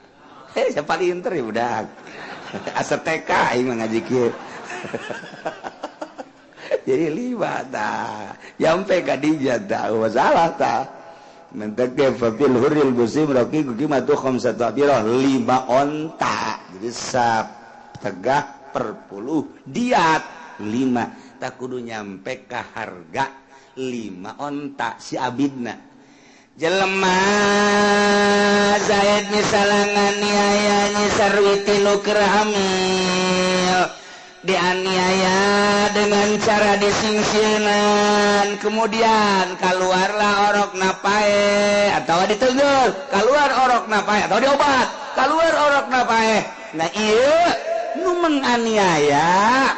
Siapa pinter ya budak. Asa TK aing mah ngaji kieu. Jadi 5 tah. Nyampe ka dinya tah masalah tah. Mentek ge fil hurril muslim raqiqu qimatu khamsatu abirah 5 onta. Jadi sategah per puluh diat 5 tak kudu nyampe ka harga 5 onta si abidna. Jelema Zaid misalnya nganiaya Nyi Sarwiti nu keur hamil, dianiaya dengan cara disingsieunan, kemudian keluarlah orok napae atau ditenggel, keluar orok napae atau diobat, keluar orok napae. Nah ieu nu menganiaya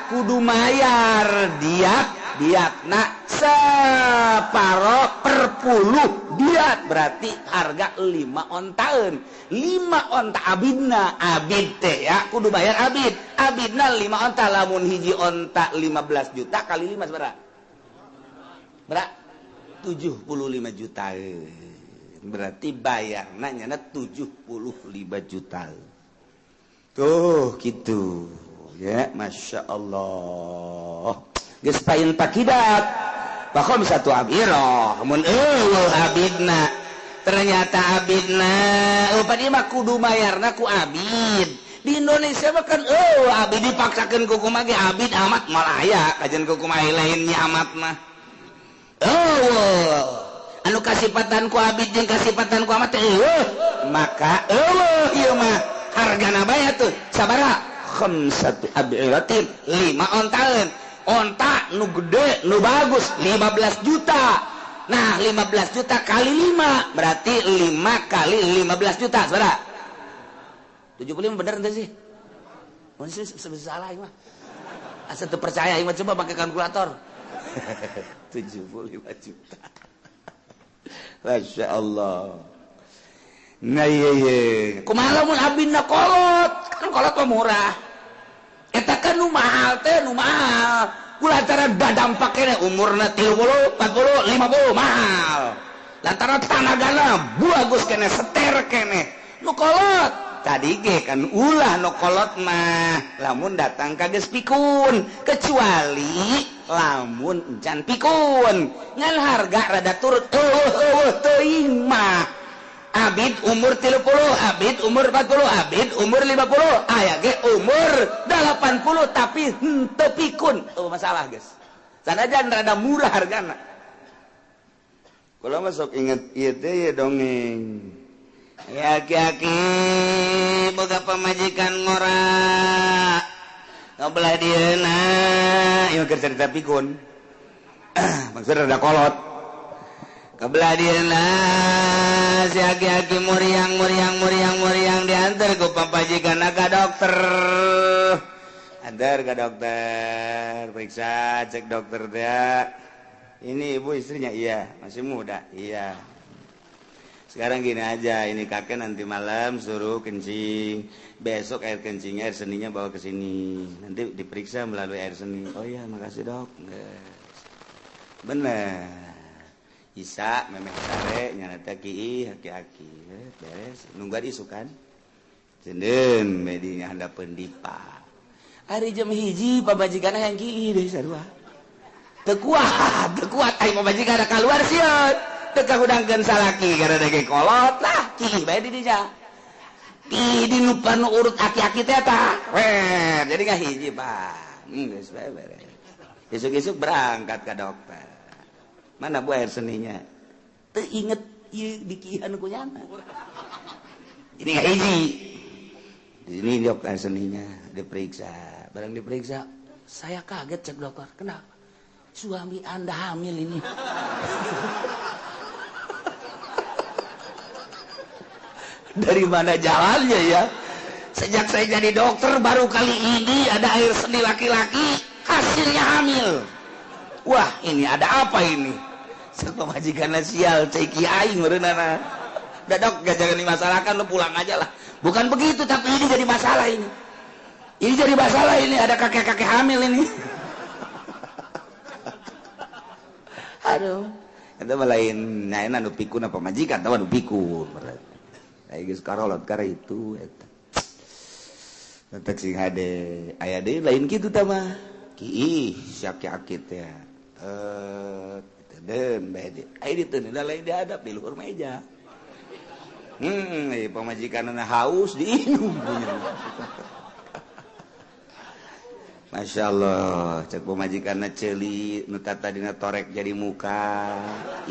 kudu mayar diat, diatna separo per puluh diat, berarti harga 5 ontaeun. 5 onta abidna, abid teh ya kudu bayar abid, abidna 5 onta, lamun hiji onta 15 juta kali 5 sabaraha? Berapa? 75 juta. Berarti bayarna nyana 75 juta. Tuh gitu ya, Masya Allah. Geus pain pakidat bakhom satu abirah mun eueuh abidna, ternyata abidna upadi mah kudu mayarna ku abid. Di Indonesia mah kan eueuh abid dipaksakeun ku kumaha ge abid amat moal aya kajian ku kumaha lainnya amat mah. Eueuh anu kasipatan ku abid jeung kasipatan ku amat teh eueuh, maka eueuh ieu mah hargana bae tuh sabaraha? Khamsatu abiratin 5 ontaeun. Onta nu gede nu bagus 15 juta. Nah 15 juta kali 5 berarti 5 kali 15 juta saudara. 75 bener ente sih? Masih salah mah. Asa teu percaya mah, coba pakai kalkulator. 75 juta. Masya Allah. Nah iya iya. Kumaha lamun abina kolot? Kan kolot mah murah. Eta kan nu mahal teh, nu mahal. Kulantaran dadampak kene umurna 30, 40, 50 mahal. Lantaran tanagana bagus kene, seter kene. Nu kolot tadi ge kan ulah nu kolot mah lamun datang ka geus pikun, kecuali lamun encan pikun. Ngan harga rada turut eueuh teuing mah. Abid umur 30, abid umur 40, abid umur 50, aya ge umur 80 tapi henteu pikun. Oh masalah guys. Sanajan rada murah hargana. Kula mah sok inget ieu teh ye dongeng. Ya aki-aki boga pamajikan ngora. Ngobelah dieuna, ieu keur carita pikun. Maksudna rada kolot. Kebelah dieuna si aki-aki muriang muriang muriang muriang diantar ku pamajikan ka dokter. Antar ke dokter, periksa, cek dokter dia. Ini ibu istrinya? Iya, masih muda. Iya. Sekarang gini aja, ini kakek nanti malam suruh kencing. Besok air kencingnya, air seninya bawa ke sini. Nanti diperiksa melalui air seni. Oh iya, makasih dok. Bener. Isa memeh sare nyana ki aki-aki beres nungguan isukan cendeun medinya handapeun dipa ari jam 1 pamajikan hayang ki deui sarua teu kuat aing pamajikan kaluar sieun teu kahudangkeun salaki gara dege kolot lah ki bae di dinya ki di nu urut aki-aki teh tah weh jadi ngahiji Pak geus bae beres isuk-isuk berangkat ka dokter. Mana bu air seninya? Teu inget ieu dikihan ku nyana. Ini nggak hiji. Di sini dok air seninya diperiksa. Barang diperiksa, saya kaget cek dokter. Kenapa? Suami Anda hamil ini. Dari mana jalannya ya? Sejak saya jadi dokter baru kali ini ada air seni laki-laki hasilnya hamil. Wah, ini ada apa ini? Pemajikan sial ceki aing meureunana. Dadok gak jangan dimasalahkan, lu pulang aja lah. Bukan begitu, tapi ini jadi masalah ini. Ini jadi masalah ini, ada kakek-kakek hamil ini. Aduh. Eta mah lain nyaena nu pikun apa majikan, tahu nu pikun. Ai geus karolot kara itu eta. Tetek sing hade aya deui lain kitu tah mah. Ki ih si aki-aki teh den bae di ai diteun lain dihadap di luhur meja. Pamajikanna haus diinum. Masya Allah, cek pamajikanna ceuli nu tadina torek jadi muka,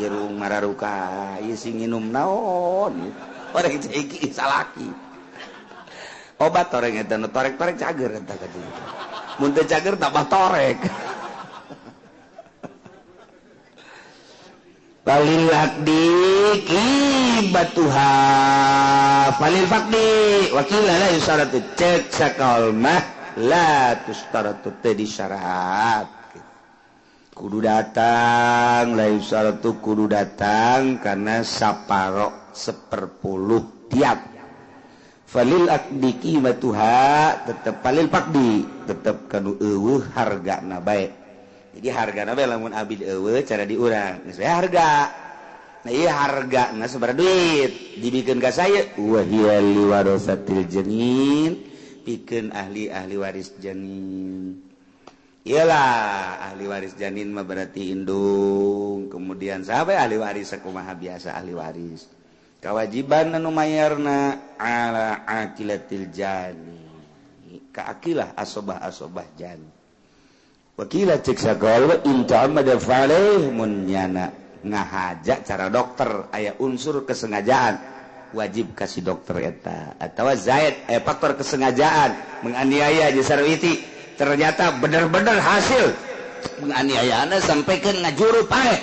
irung mararuka, ieu sing nginum naon? Oreng cai iki salaki. Obat torek eta nu torek-torek cager eta ka dieu. Mun teu cager tambah torek. Falil aqdi qibatuha falil faqdi wakila la yusaratu cek sakal mah la tustaratu teu disyarat kudu datang la yusaratu kudu datang karena saparo 1/10 tiap falil aqdi qibatuha tetep falil faqdi tetep kanu eueuh hargana bae. Jadi hargana bae lamun abid eueuh cara diurang geus we harga. Nah ieu hargana sabaraha duit dibikeun ka saya wa hiya liwarasatil janin pikeun ahli-ahli waris janin. Iyalah ahli waris janin mah berarti indung, kemudian saha ahli waris sakumaha biasa ahli waris. Kewajiban anu mayarna ala aqilatil jani. Ka aqilah asobah-asobah jani. Wakila cek sakal in ta'ammada fa'alaih mun nyana ngahaja cara dokter aya unsur kesengajaan wajib kasih dokter eta atawa zaid aya faktor kesengajaan menganiaya jeung sarwiti ternyata bener-bener hasil penganiayaanna sampai ke ngajuru pae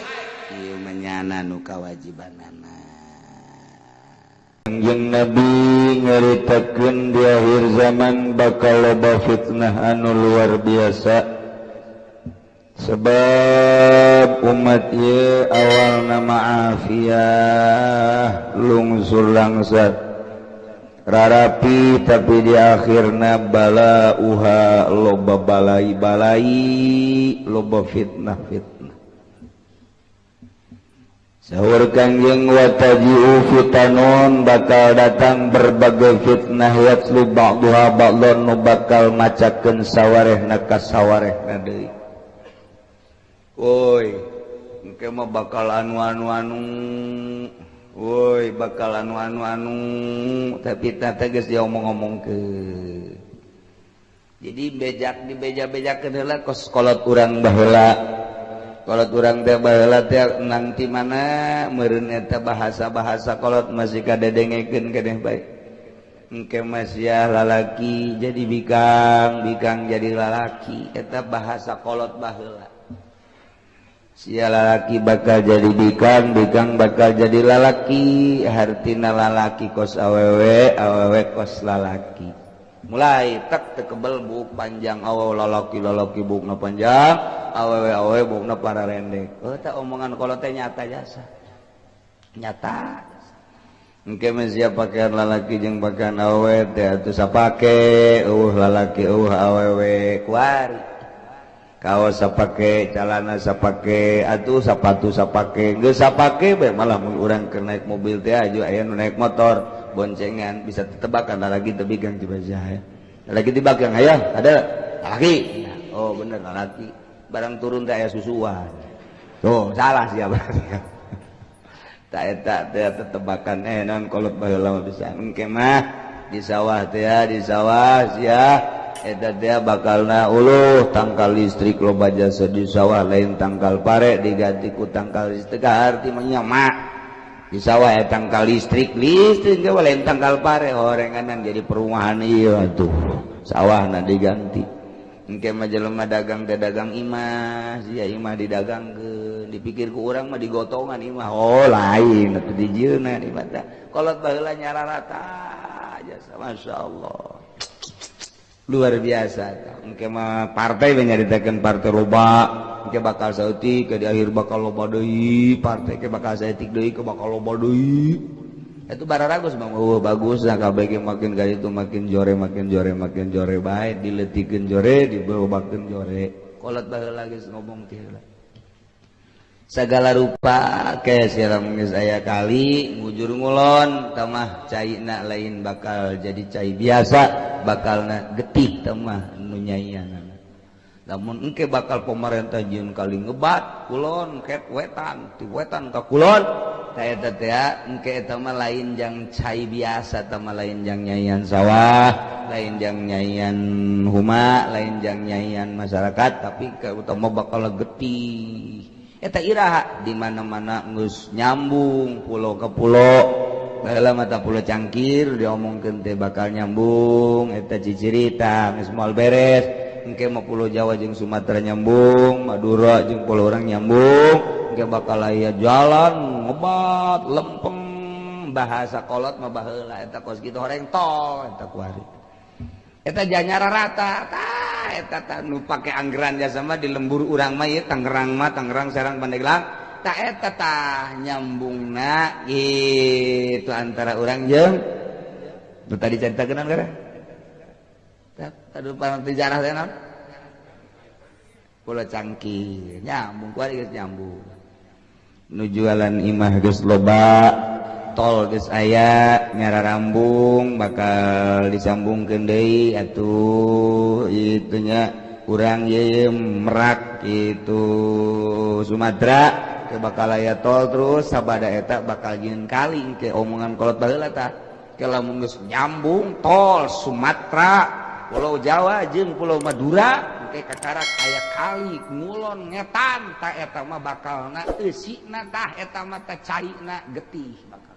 ieu mah nu kawajibanana. Kangjeng Nabi nyaritakeun di akhir zaman bakal loba fitnah anu luar biasa. Sebab umat ye awal nama afiah lungsur langsat rarapi tapi di akhirna bala uha loba balai balai loba fitnah fitnah. Sahur Kangjeng wataji'u fitanun bakal datang berbagai fitnah yatlu ba'duha ba'don nu bakal macakeun sawarehna ka sawarehna deui. Woi, engke mah bakal anu-anu-anu. Woi, bakal anu-anu-anu. Tapi teh geus diomong-omongkeun. Jadi bejak dibeja-bejakeun heula kos kolot urang baheula. Kolot urang teh baheula teh nang ti mana meureun eta bahasa-bahasa kolot masih kadedengekeun keneh bae. Engke mah sia lalaki jadi bikang, bikang jadi lalaki. Eta bahasa kolot baheula. Sia lalaki bakal jadi bikang, bikang bakal jadi lalaki, hartina lalaki kos awewe, awewe kos lalaki. Mulai tek tekebel buk panjang awewe lalaki lalaki bukna panjang, awewe awewe bukna pararendek. Oh teh omongan kolot teh nyata jasa. Nyata. Engke mah sia pakaian lalaki jeung pakaian awewe teh atuh sapake, eueuh lalaki eueuh awewe kuari. Kaos sapake, calana sapake, atuh sapatu sapake, geus sapake bae malah mun urang keur naik mobil teh aju aya nu naik motor boncengan bisa tetebakan lagi teu bigang di bajah. Lagi dibagang aya ada laki. Oh bener laki. Barang turun teh aya susuan. Tuh salah sia berarti. Tak eta teh tetebakan naon kolot baheula mah bisa. Engke mah di sawah teh di sawah sia eta dia bakalna uluh tangkal listrik loba jasa di sawah lain tangkal pare diganti ku tangkal listrik arti mah mak di sawah ya tangkal listrik listrik ge lain tangkal pare horenganan jadi perumahan ieu atuh sawahna diganti engke mah jelema dagang teh dagang imah sia imah didagangkeun dipikir ku urang mah digotongan imah oh lain atuh dijieunna imah teh kolot baheula nyararata jasa masyaallah luar biasa. Engke mah partai nyaritakeun partai loba, engke bakal saeutik ke di akhir bakal loba deui, partai ke bakal saeutik deui ke bakal loba deui. Itu bararagus mah eueuh bagus nah kabeh makin ka ditu makin jore makin jore makin jore bae dileutikeun jore diberobakeun jore. Kolot baheula geus ngomong teh heula. Segala rupa ke siram geus aya kali ngujur ngulon tamah caina lain bakal jadi cai biasa bakalna getih tamah nu nyaianana. Namun engke bakal pemerintah jieun kali ngebat kulon ket wetan ti wetan ka kulon tah eta teh engke eta mah lain jang cai biasa, tah mah lain jang nyaian sawah, lain jang nyaian huma, lain jang nyaian masyarakat, tapi ke utama bakal getih. Eta iraha di mana-mana geus nyambung pulau ke pulau. Baheula mata Pulau Cangkir diomongkeun teh bakal nyambung, eta cicirita geus moal beres. Engke mah Pulau Jawa jeung Sumatera nyambung, Madura jeung pulau urang nyambung, engke bakal aya jalan ngebat lempeng, bahasa kolot mah baheula eta kos kitu horeng tol eta kuari. Eta janyara rata tah eta tah nu pake anggaran jasa mah di lembur urang mah ieu Tangerang mah, Tangerang, Serang, Pandeglang, tah eta tah nyambungna gitu antara urang jeung nu tadi caritakeun kan? Aduh, sejarah teh naon? Pulau Cangkir nyambung kuari geus nyambung. Nu jualan imah geus loba, tol geus aya, nyara rambung bakal disambungkeun deui atuh itunya urang ye Merak itu Sumatera ke bakal aya tol terus sabada eta bakal jieun kali ke omongan kolot baheula tah. Ke lamun geus nyambung tol Sumatera, Pulau Jawa jeung Pulau Madura engke kakarak aya kali ngulon ngetan tah eta mah bakalna eusina tah eta mah tah caina getih bakal.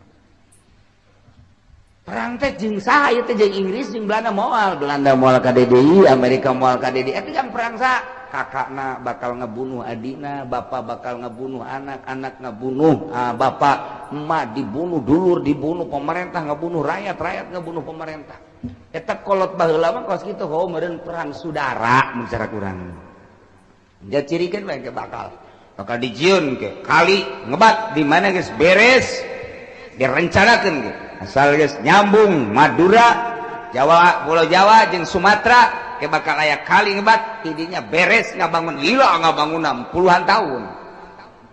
Perang teh jeung saha ieu teh, jeung Inggris jeung Belanda moal, Belanda moal ka DDI, Amerika moal ka DDI. Eta jang perang sa kakakna bakal ngebunuh adina, bapak bakal ngebunuh anak, anak ngebunuh bapak, emak dibunuh, dulur dibunuh, pemerintah ngebunuh rakyat, rakyat ngebunuh pemerintah. Eta kolot baheula mah kos kitu heuh meureun perang saudara mun cara kurang. Dia cirikeun bae ke bakal dijieun ke kali ngebat di mana geus beres direncanakeun ge. Asal geus nyambung Madura, Jawa, Pulau Jawa jeung Sumatera ke bakal aya kali ngebat tidinya beres ngabangun lila ngabangunan puluhan tahun.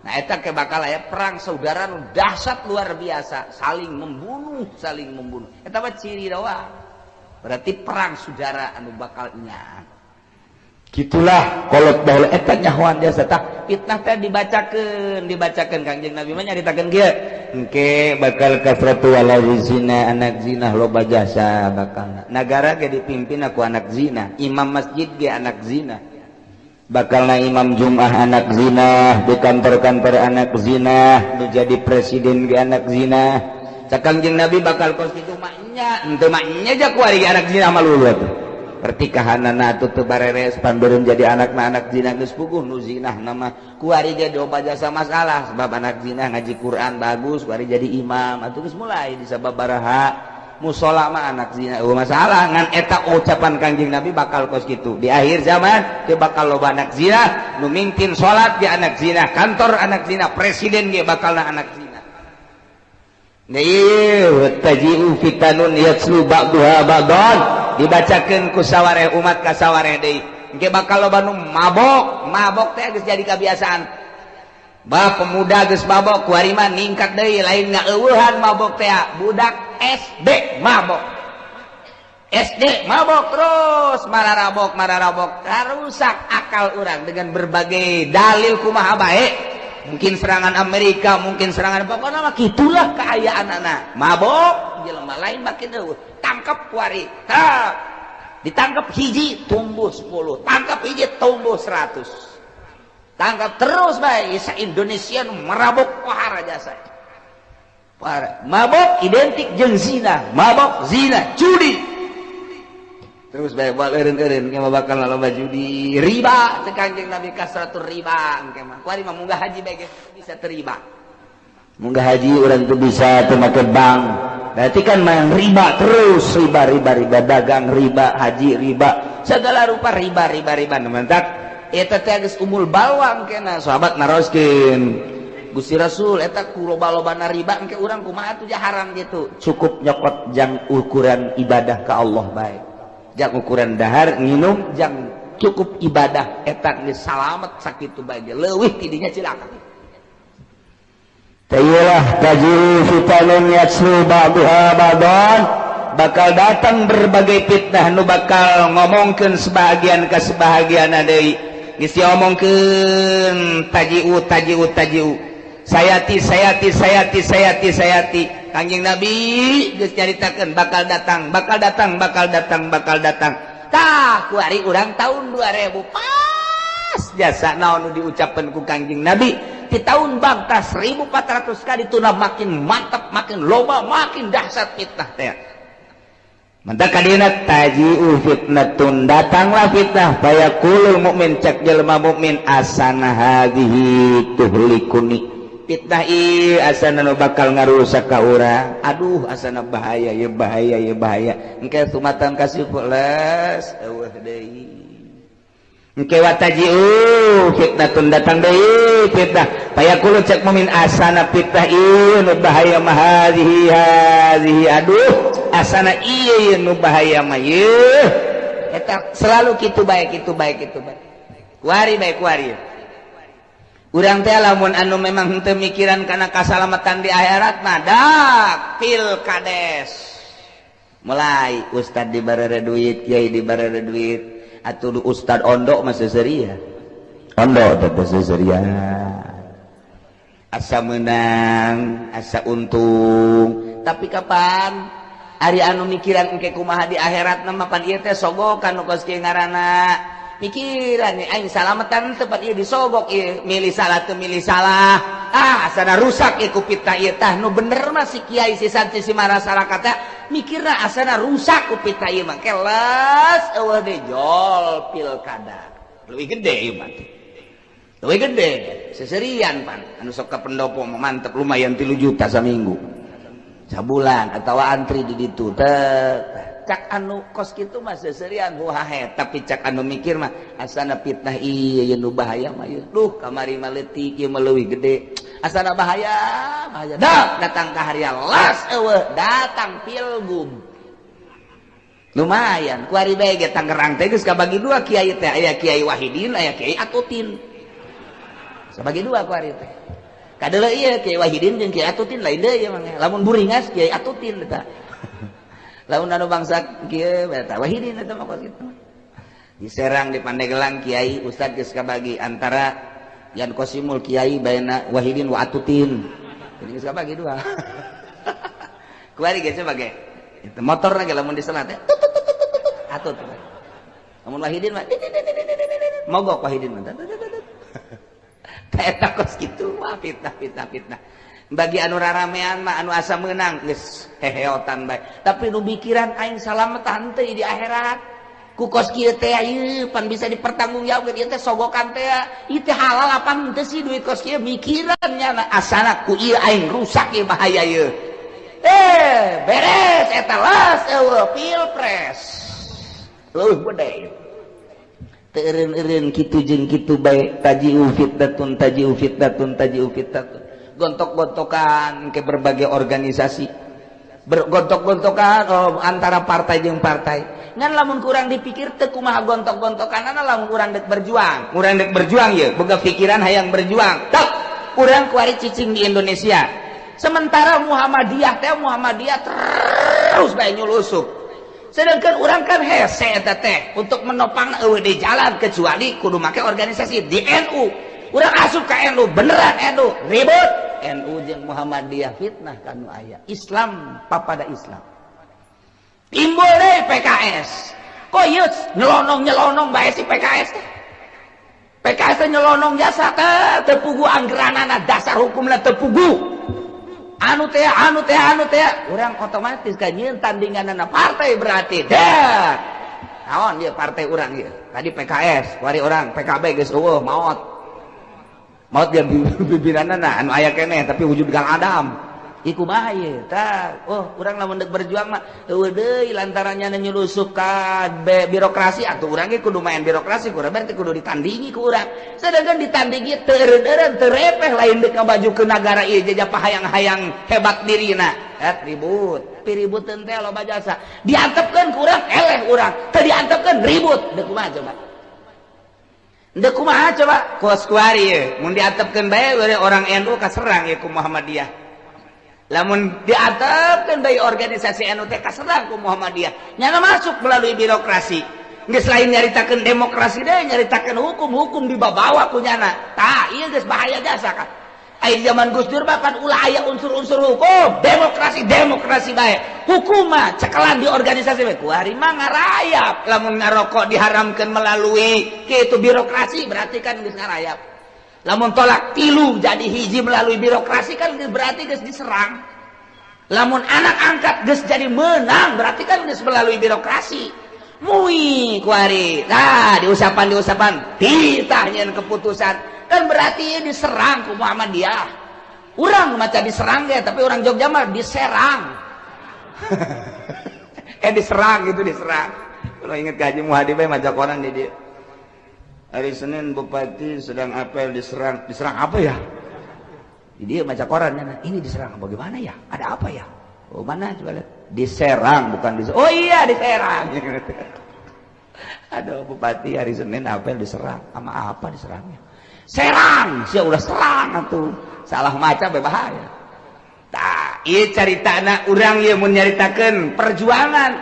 Nah eta ke bakal aya perang saudara nu dahsyat luar biasa, saling membunuh, saling membunuh. Eta mah ciri doang. Berarti perang saudara anu bakal nya. Gitulah kolot baheula eta nyahoan jasa tah fitnah teh dibacakeun Kangjeng Nabi mah nyaritakeun kieu. Engke bakal kasratu wala zina, anak zina loba jasa bakal. Nagara ge dipimpin ku anak zina, imam masjid ge anak zina. Bakalna imam Jum'ah anak zina, di kantor-kantor anak zina, nu jadi presiden ge anak zina. Cak Kangjeng Nabi bakal kos kitu maknya, henteu maknya ja kuari anak zina mah lulu atuh. Pertikahanana atuh teu bareres panbeureum jadi anakna anak zina geus puguh nu zinah nama kuari ge loba jasa masalah sebab anak zina ngaji Quran bagus kuari jadi imam atuh geus mulai disababaraha musola mah anak zina eueuh masalah ngan eta ucapan Kangjeng Nabi bakal kos kitu di akhir zaman teu bakal loba anak zina nu mimpin salat ge anak zina, kantor anak zina, presiden ge bakalna anak zina. Ieu taji'u fitanun yatslu ba'daha ba'dan dibacakeun ku sawareh umat ka sawareh deui. Engke bakal loba nu mabok, mabok teh geus jadi kebiasaan. Bah pemuda geus mabok kuari mah ningkat deui lain ngaeueuhan mabok teh budak SD mabok. SD mabok terus mararabok mararabok rusak akal urang dengan berbagai dalil kumaha bae. Mungkin serangan Amerika, mungkin serangan pokoknya mah gitulah keayaan anak. Mabok jelema lain makin eueuh. Tangkap kuari. Tah. Ditangkap hiji tumbuh 10, tangkap hiji tumbuh 100. Tangkap terus bae sa Indonesia nu merabok pohara jasa. Pohara. Mabok identik jeung zina, mabok zina, judi. Terus bae buat eureun-eureun ke bakal loba judi, riba cek Kangjeng Nabi kasratur riba engke mah. Kuari mah munggah haji bae ge bisa terima. Munggah haji urang teu bisa teu make bank. Berarti kan main riba terus, riba riba riba dagang riba, haji riba, segala rupa riba riba riba. Mantak eta teh geus umul balwang kena sahabat naroskeun. Gusti Rasul eta ku loba-lobana riba engke urang kumaha atuh haram gitu. Cukup nyokot jang ukuran ibadah ka Allah bae. Jang ukuran dahar nginum jang cukup ibadah eta geus salamet sakitu bae leuwih tidinya cilaka. Tayilah tajiru fitanun yatslu ba'daha ba'dan Bakal datang berbagai fitnah nu bakal ngomongkeun sebahagian ke sebahagian deui. Geus diomongkeun tajiu tajiu tajiu. Sayati sayati sayati sayati sayati. Kanjeng Nabi geus nyaritakeun bakal datang, bakal datang, bakal datang, bakal datang. Tah, kuari urang tahun 2000 pas jasa naon nu diucapkeun ku Kanjeng Nabi di tahun bangta 1400 kali tuna makin mantap, makin loba, makin dahsyat fitnah teh. Mantap kadina taji'u fitnatun, datanglah fitnah, fayaqulul mukmin, cak jelema mukmin, asana hadhihi tuhlikuni. Fitnah ieu asana nu bakal ngarusak ka urang. Aduh, asana bahaya ya, bahaya ya, bahaya. Engke sumatan kasih les eueuh deui. Engke wataji'u fitnatun, datang deui fitnah, fayaqulu, cak mukmin, asana fitnah ieu nu bahaya mah hadhihi hadhihi. Aduh, asana ieu nu bahaya mah ieu. Eta selalu kitu bae, kitu bae, kitu bae. Kuari bae, kuari. Urang teh lamun anu memang henteu mikiran kana kasalamatan di akhirat mah dak pilkades. Mulai ustad dibarere duit, kiai dibarere duit, atuh ustad ondo mah seuseurian. Ondo teh seuseurian. Asa menang, asa untung. Tapi kapan ari anu mikiran engke kumaha di akhirat mah, pan ieu teh sogokan nu kos kieu ngaranna. Mikiran nih aing salamatan tempat ieu disogok ieu, milih salah teu milih salah, ah asana rusak ieu ku fitnah ieu. Tah, nu bener mah si kiai, si santri, si masyarakat mikirna asana rusak ku fitnah ieu mah. Keles eueuh deui, jol pilkada leuwih gede ieu mah, leuwih gede seserian. Pan anu sok ka pendopo mah mantep, lumayan 3 juta saminggu, sabulan, atawa antri di ditu teh. Cak anu kos kitu mah seserian huhahe, tapi cak anu mikir mah asana fitnah ieu nu bahaya mah ieu. Duh, kamari mah leutik, ieu mah leuwih gede, asana bahaya bahaya. Dah datang ka haria las eueuh, datang pilgub lumayan. Kuari bae ge Tangerang teh geus kabagi dua kiai teh, aya Kiai Wahidin, aya Kiai Atutin, sabagi dua kuari teh. Kadeuleu ieu Kiai Wahidin jeung Kiai Atutin lain deui ieu mah. Lamun buringas Kiai Atutin eta, lamun anu bangsa kieu eta Wahidin eta mah kos kitu. Di Serang, di Pandeglang, kiai ustad geus kabagi antara Yan Kosimul kiai baina Wahidin wa Atutin. Jadi geus kabagi dua. Kuari geus sebagai itu motor lagi, lamun di selat teh atut, lamun Wahidin mah mogok, Wahidin mah eta kos kitu. Wah, fitnah, fitnah, fitnah. Bagi anu raramean mah, anu asa menang geus heheotan bae, tapi nu mikiran aing salametan teu di akhirat ku kos kieu teh, ieu pan bisa dipertanggungjawabkeun, ieu teh sogokan teh, ieu teh halal apa henteu sih duit kos kieu, mikirannya asana ku ieu aing rusak ieu, bahaya ieu. Eh, beres eta las eueuh, pilpres leuwih gede. Teu eureun-eureun kitu jeung kitu bae, taji'u fitnatun, taji'u fitnatun, taji'u fitnatun. Gontok-gontokan ke berbagai organisasi, bergontok-gontokan, oh, antara partai jeung partai. Ngan lamun kurang dipikir teu kumaha gontok-gontokan, lamun urang dek berjuang, urang dek berjuang ye boga pikiran hayang berjuang tak urang kuari cicing di Indonesia, sementara Muhammadiyah teh, Muhammadiyah terus bae nyulusup, sedangkan urang kan hese eta teh untuk menopang eueuh di jalan kecuali kudu make organisasi di NU. Urang asup ka NU, beneran NU ribut, NU jeung Muhammadiyah, fitnah kanu aya Islam papada Islam. Timbul deh PKS, kok ieu nyelonong nyelonong bae si PKS teh. PKS teh nyelonong jasa teh teu pugu anggeranana, dasar hukumna teu pugu, anu teh, anu teh, anu teh. Urang otomatis kan nyieun tandinganana partai, berarti dah naon dia partai urang ieu. Tadi PKS, wari urang PKB geus eueuh, maot maot dia pimpinanana anu aya keneh tapi wujud Kang Adam. Iku kumaha ieu tah? Oh, urang lamun deuk berjuang mah eueuh deui lantarannya nyulusup ka birokrasi, atuh urang ge kudu main birokrasi, kurang berarti kudu ditandingi ku urang. Sedangkan ditandingi teu eureun-eureun, teu repeh, lain deuk ngamajukeun nagara ieu jajah pahayang-hayang hebat dirina. Et ribut piributeun teh loba jasa, diantepkeun ku urang eleh, urang teu diantepkeun ribut. Deuk kumaha coba? Deuk kumaha coba? Kos kuari ye mun diantepkeun bae orang NU kaserang ye ku Muhammadiyah. Lamun diantepkeun deui organisasi NU teh kaserang ku Muhammadiyah. Nyana masuk melalui birokrasi. Geus lain nyaritakeun demokrasi deui, nyaritakeun hukum-hukum dibabawa ku nyana. Tah, ieu geus bahaya jasa kan. Aya zaman Gus Dur mah pan ulah aya unsur-unsur hukum, demokrasi demokrasi bae. Hukum mah cekelan di organisasi bae. Kuari mah ngarayap. Lamun ngarokok diharamkeun melalui kitu birokrasi berarti kan geus ngarayap. Lamun tolak tilu jadi hiji melalui birokrasi kan berarti geus diserang. Lamun anak angkat geus jadi menang berarti kan geus melalui birokrasi. Mui kuari. Nah, diusapan-diusapan titah nyeun keputusan. Kan berarti diserang ku Muhammadiyah. Urang maca diserang ge, tapi orang Jogja mah diserang. Diserang gitu, diserang. Kalau inget Haji Muhadi bae maca koran di dia. Hari Senin bupati sedang apel diserang. Diserang apa ya? Dia maca koran, ini diserang bagaimana ya? Ada apa ya? Oh mana coba lihat. Diserang bukan diserang. Oh iya diserang. Aduh bupati hari Senin apel diserang. Sama apa diserangnya? Serang, sia udah serang atuh. Salah maca bahaya. Tah, ieu caritana urang ieu mun nyaritakeun perjuangan.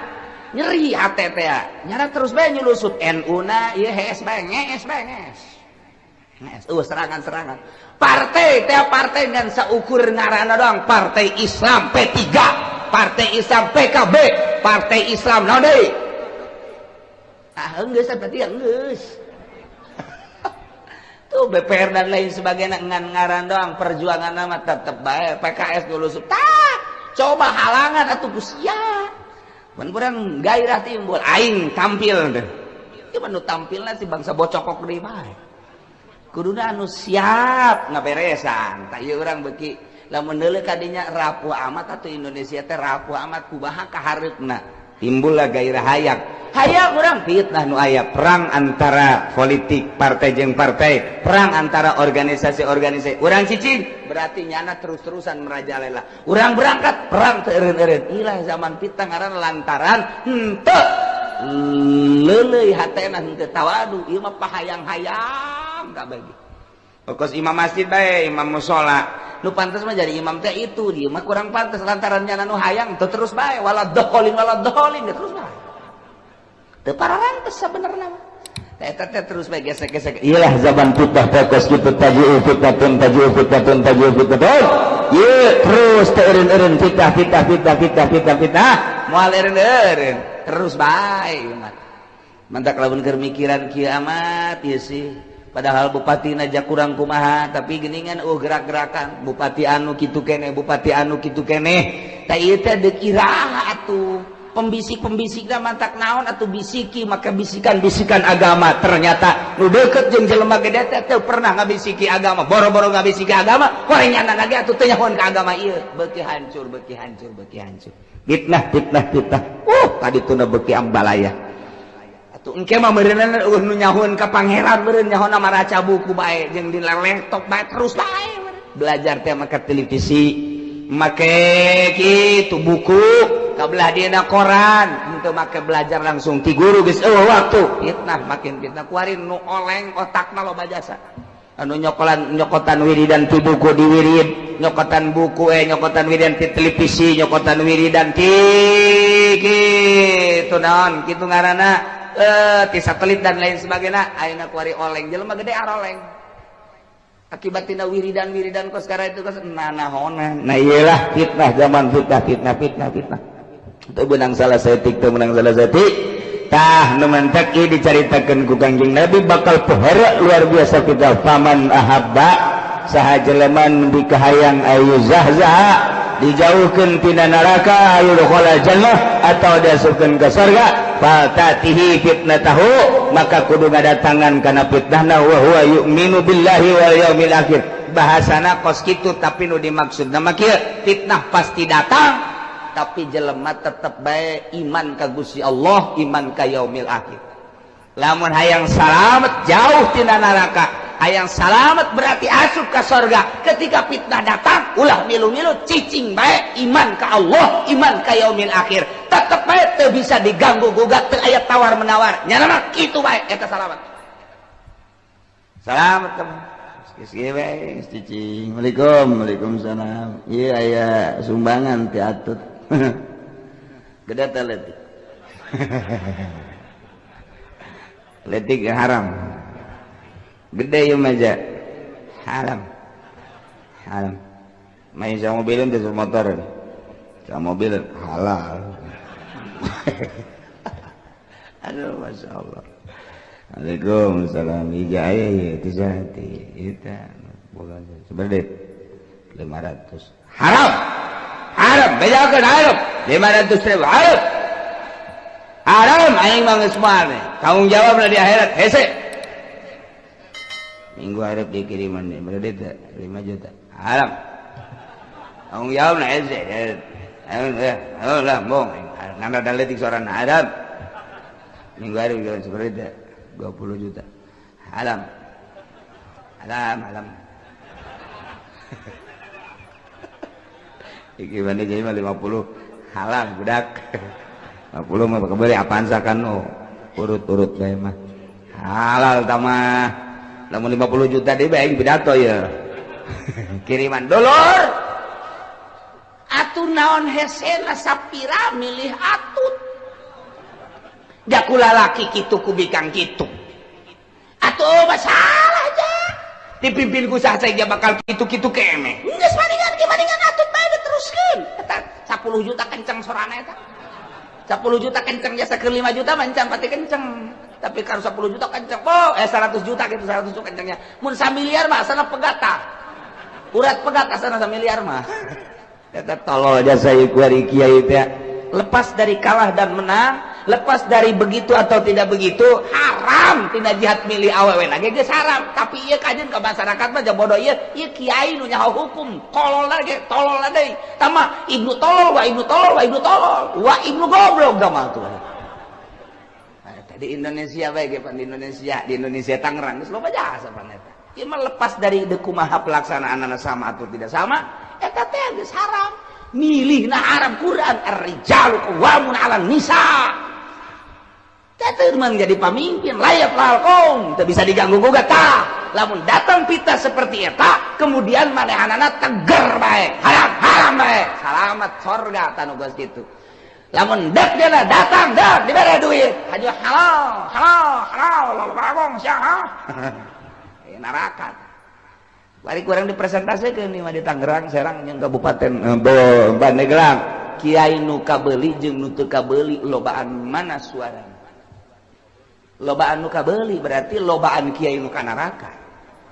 Nyeri hate teh. Nyara terus bae nyulusup NU na ieu hees bae, ngees bae ngees. Ngees, serangan-serangan. Partai teh partai ngan saukur ngaranna doang, Partai Islam P3, Partai Islam PKB, Partai Islam naon deui? Ah, geus berarti geus. Tuh BPR dan lain sebagainya ngan ngaran doang, perjuangan nama tetep bae PKS dulu tah coba halangan atuh ku sia. Mun urang gairah timbul aing tampil teh. Ieu mah nu tampilna si bangsa bocokok deui bae. Kuduna anu siap ngaberesan. Tah ieu urang beuki lamun deuleu kadinya rapuh amat atuh Indonesia teh rapuh amat kumaha kahareupna. Timbullah gairah hayang. Hayang urang fitnah nu aya perang antara politik partai jeung partai, perang antara organisasi-organisasi. Urang cicing berarti nyana terus-terusan merajalela. Urang berangkat perang teu eureun-eureun. Ilah zaman fitnah ngaran lantaran henteu leuleuy hatena henteu tawadu. Ieu mah pahayang-hayang kabeh. Pokos imam masjid bae, imam mushola. Nu pantes mah jadi imam teh itu, dia mah kurang pantes lantaran nyana nu hayang teu terus bae wala dholin terus bae. Teu pararantes sabenerna mah. Eta teh terus bae gesek-gesek. Iyalah zaman fitnah teh kos kitu taji'u fitnatun taji'u fitnatun taji'u fitnatun. Ye terus teh eureun-eureun fitnah fitnah fitnah fitnah fitnah fitnah. Moal eureun-eureun terus bae ieu mah. Mantak lamun keur mikiran kieu amat ieu sih. Padahal bupati aja kurang kumaha tapi geningan gerak-gerakan bupati anu kitu keneh bupati anu kitu keneh tah ieu teh deuk iraha atuh pembisik-pembisikna mantak naon atuh bisiki maka bisikan-bisikan agama ternyata nu deukeut jeung jelema gede teh teu pernah ngabisiki agama boro-boro ngabisiki agama horengan lagi atuh teu nyahoan ka agama ieu beuki hancur beuki hancur beuki hancur fitnah fitnah fitnah tadi tuna beuki ambalaya. Engke mah meureunna eueuh nu nyahoan ka pangeran meureun nyahoana maraca buku bae jeung di laptop bae terus bae belajar teh make televisi make kitu buku kabelah dieuna koran henteu make belajar langsung ti guru geus eueuh waktu fitnah makin fitnah kuari nu oleng otakna loba jasa anu nyokolan nyokotan wiridan ti buku di wirid nyokotan buku nyokotan wiridan ti televisi nyokotan wiridan ti kitu naon kitu ngaranna ti satelit dan lain sebagainya ayeuna kuari oleng jelema gede aroleng akibat tina wiridan-wiridan kos kara itu kos nanahonan. Nah iyalah fitnah zaman fitnah fitnah fitnah fitnah teu beunang salah saeutik teu meunang salah saeutik. Tah nu mantak ieu dicaritakeun ku Kangjeng Nabi bakal pohara luar biasa kita faman ahabba saha jelema nu dikahayang ayu zahzaha dijauhkeun tina neraka ayu dakhala jannah atau diasupkeun ka surga fatatihi fitnatahu maka kudu ngadatangan kana fitnahna wa huwa yu'minu billahi wal yaumil akhir. Bahasana kos kitu tapi nu dimaksudna mah kieu fitnah pasti datang tapi jelema tetep bae iman ka Gusti Allah iman ka yaumil akhir. Lamun hayang salamet jauh tina neraka hayang salamet berarti asup ka sorga ketika fitnah datang ulah milu-milu cicing bae iman ka Allah iman ka yaumil akhir tetep bae teu bisa diganggu gugat teu aya tawar menawar nyana mah kitu bae eta salamet salamet teman. Geus kieu we geus cicing. Waalaikum, waalaikumsalam. Ieu aya sumbangan ti Atut. Gede teh letik. Letik haram. Gede ieu mah ja. Haram. Haram. Main sama mobilin teh sama motor. Sama mobil halal. Aduh, masya Allah. Waalaikumsalam. Ijaya ya itu sati. Eta bukan sebenarnya 500. Haram. Haram, bejakeun haram. 500 ribu haram. Haram aing mah geus moal. Tanggung jawabna di akhirat hese. Minggu harap dikiriman nih, berarti 5 juta. Haram. Tanggung jawabna hese. Ayo lah, bong. Nana daletik seorang haram. Minggu hari seperti itu 20 juta. Haram. Haram, haram. Iki mana jadi 50 halal budak. 50 mah kebeli apaan sakan no. Urut-urut bae mah. Halal tamah. Lamun 50 juta deui bae pidato ya. Kiriman dulur. Atuh naon hesena sapira milih Atut. Jakula laki kitu ku bikang kitu. Atuh masalah aja. Dipimpin ku saha saja bakal kitu-kitu kene. Geus maningan ge maningan Atut bae diteruskeun. Eta 10 juta kenceng sorana eta. 10 juta kenceng jasa ke 5 juta mancang pati kenceng. Tapi kalau 10 juta kenceng, oh 100 juta gitu 100 juta kencengnya. Mun samiliar mah asana pegat tah. Urat pegat asana samiliar mah. Eta tolol jasa ieu kuari kiai teh. Lepas dari kalah dan menang, lepas dari begitu atau tidak begitu, haram tina jihad milih awewe lagi geus haram. Tapi ieu kajeun ka masyarakat mah bodoh ieu, ieu kiai nu nyaho hukum, kolol lagi, tolol deui. Tama ibnu tolol wa ibnu tolol wa ibnu tolol, wa ibnu goblok tama tuh. Di Indonesia bae ge pan di Indonesia Tangerang geus loba jasa pan eta. Ieu mah lepas dari kumaha pelaksanaanna sama atau tidak sama, eta teh geus haram. Milih na haram. Quran ar-rijalu qawwamun 'alan nisa. Teu menjadi pamimpin layak lalkong teu bisa diganggu gugat tah. Lamun datang pita seperti eta, kemudian manehanana teger bae, haram haram bae, salamat sorga tanu geus kitu. Lamun dek dia datang dek dibere duit, haju halal halal halal lalu sia neraka. Bari kurang dipresentasekeun nih mah di Tangerang, Serang jeung Kabupaten Pandeglang. Kiai nu kabeuli jeung nu teu kabeuli lobaan mana suarana? Lobaan nu kabeuli berarti lobaan kiai nu ka neraka.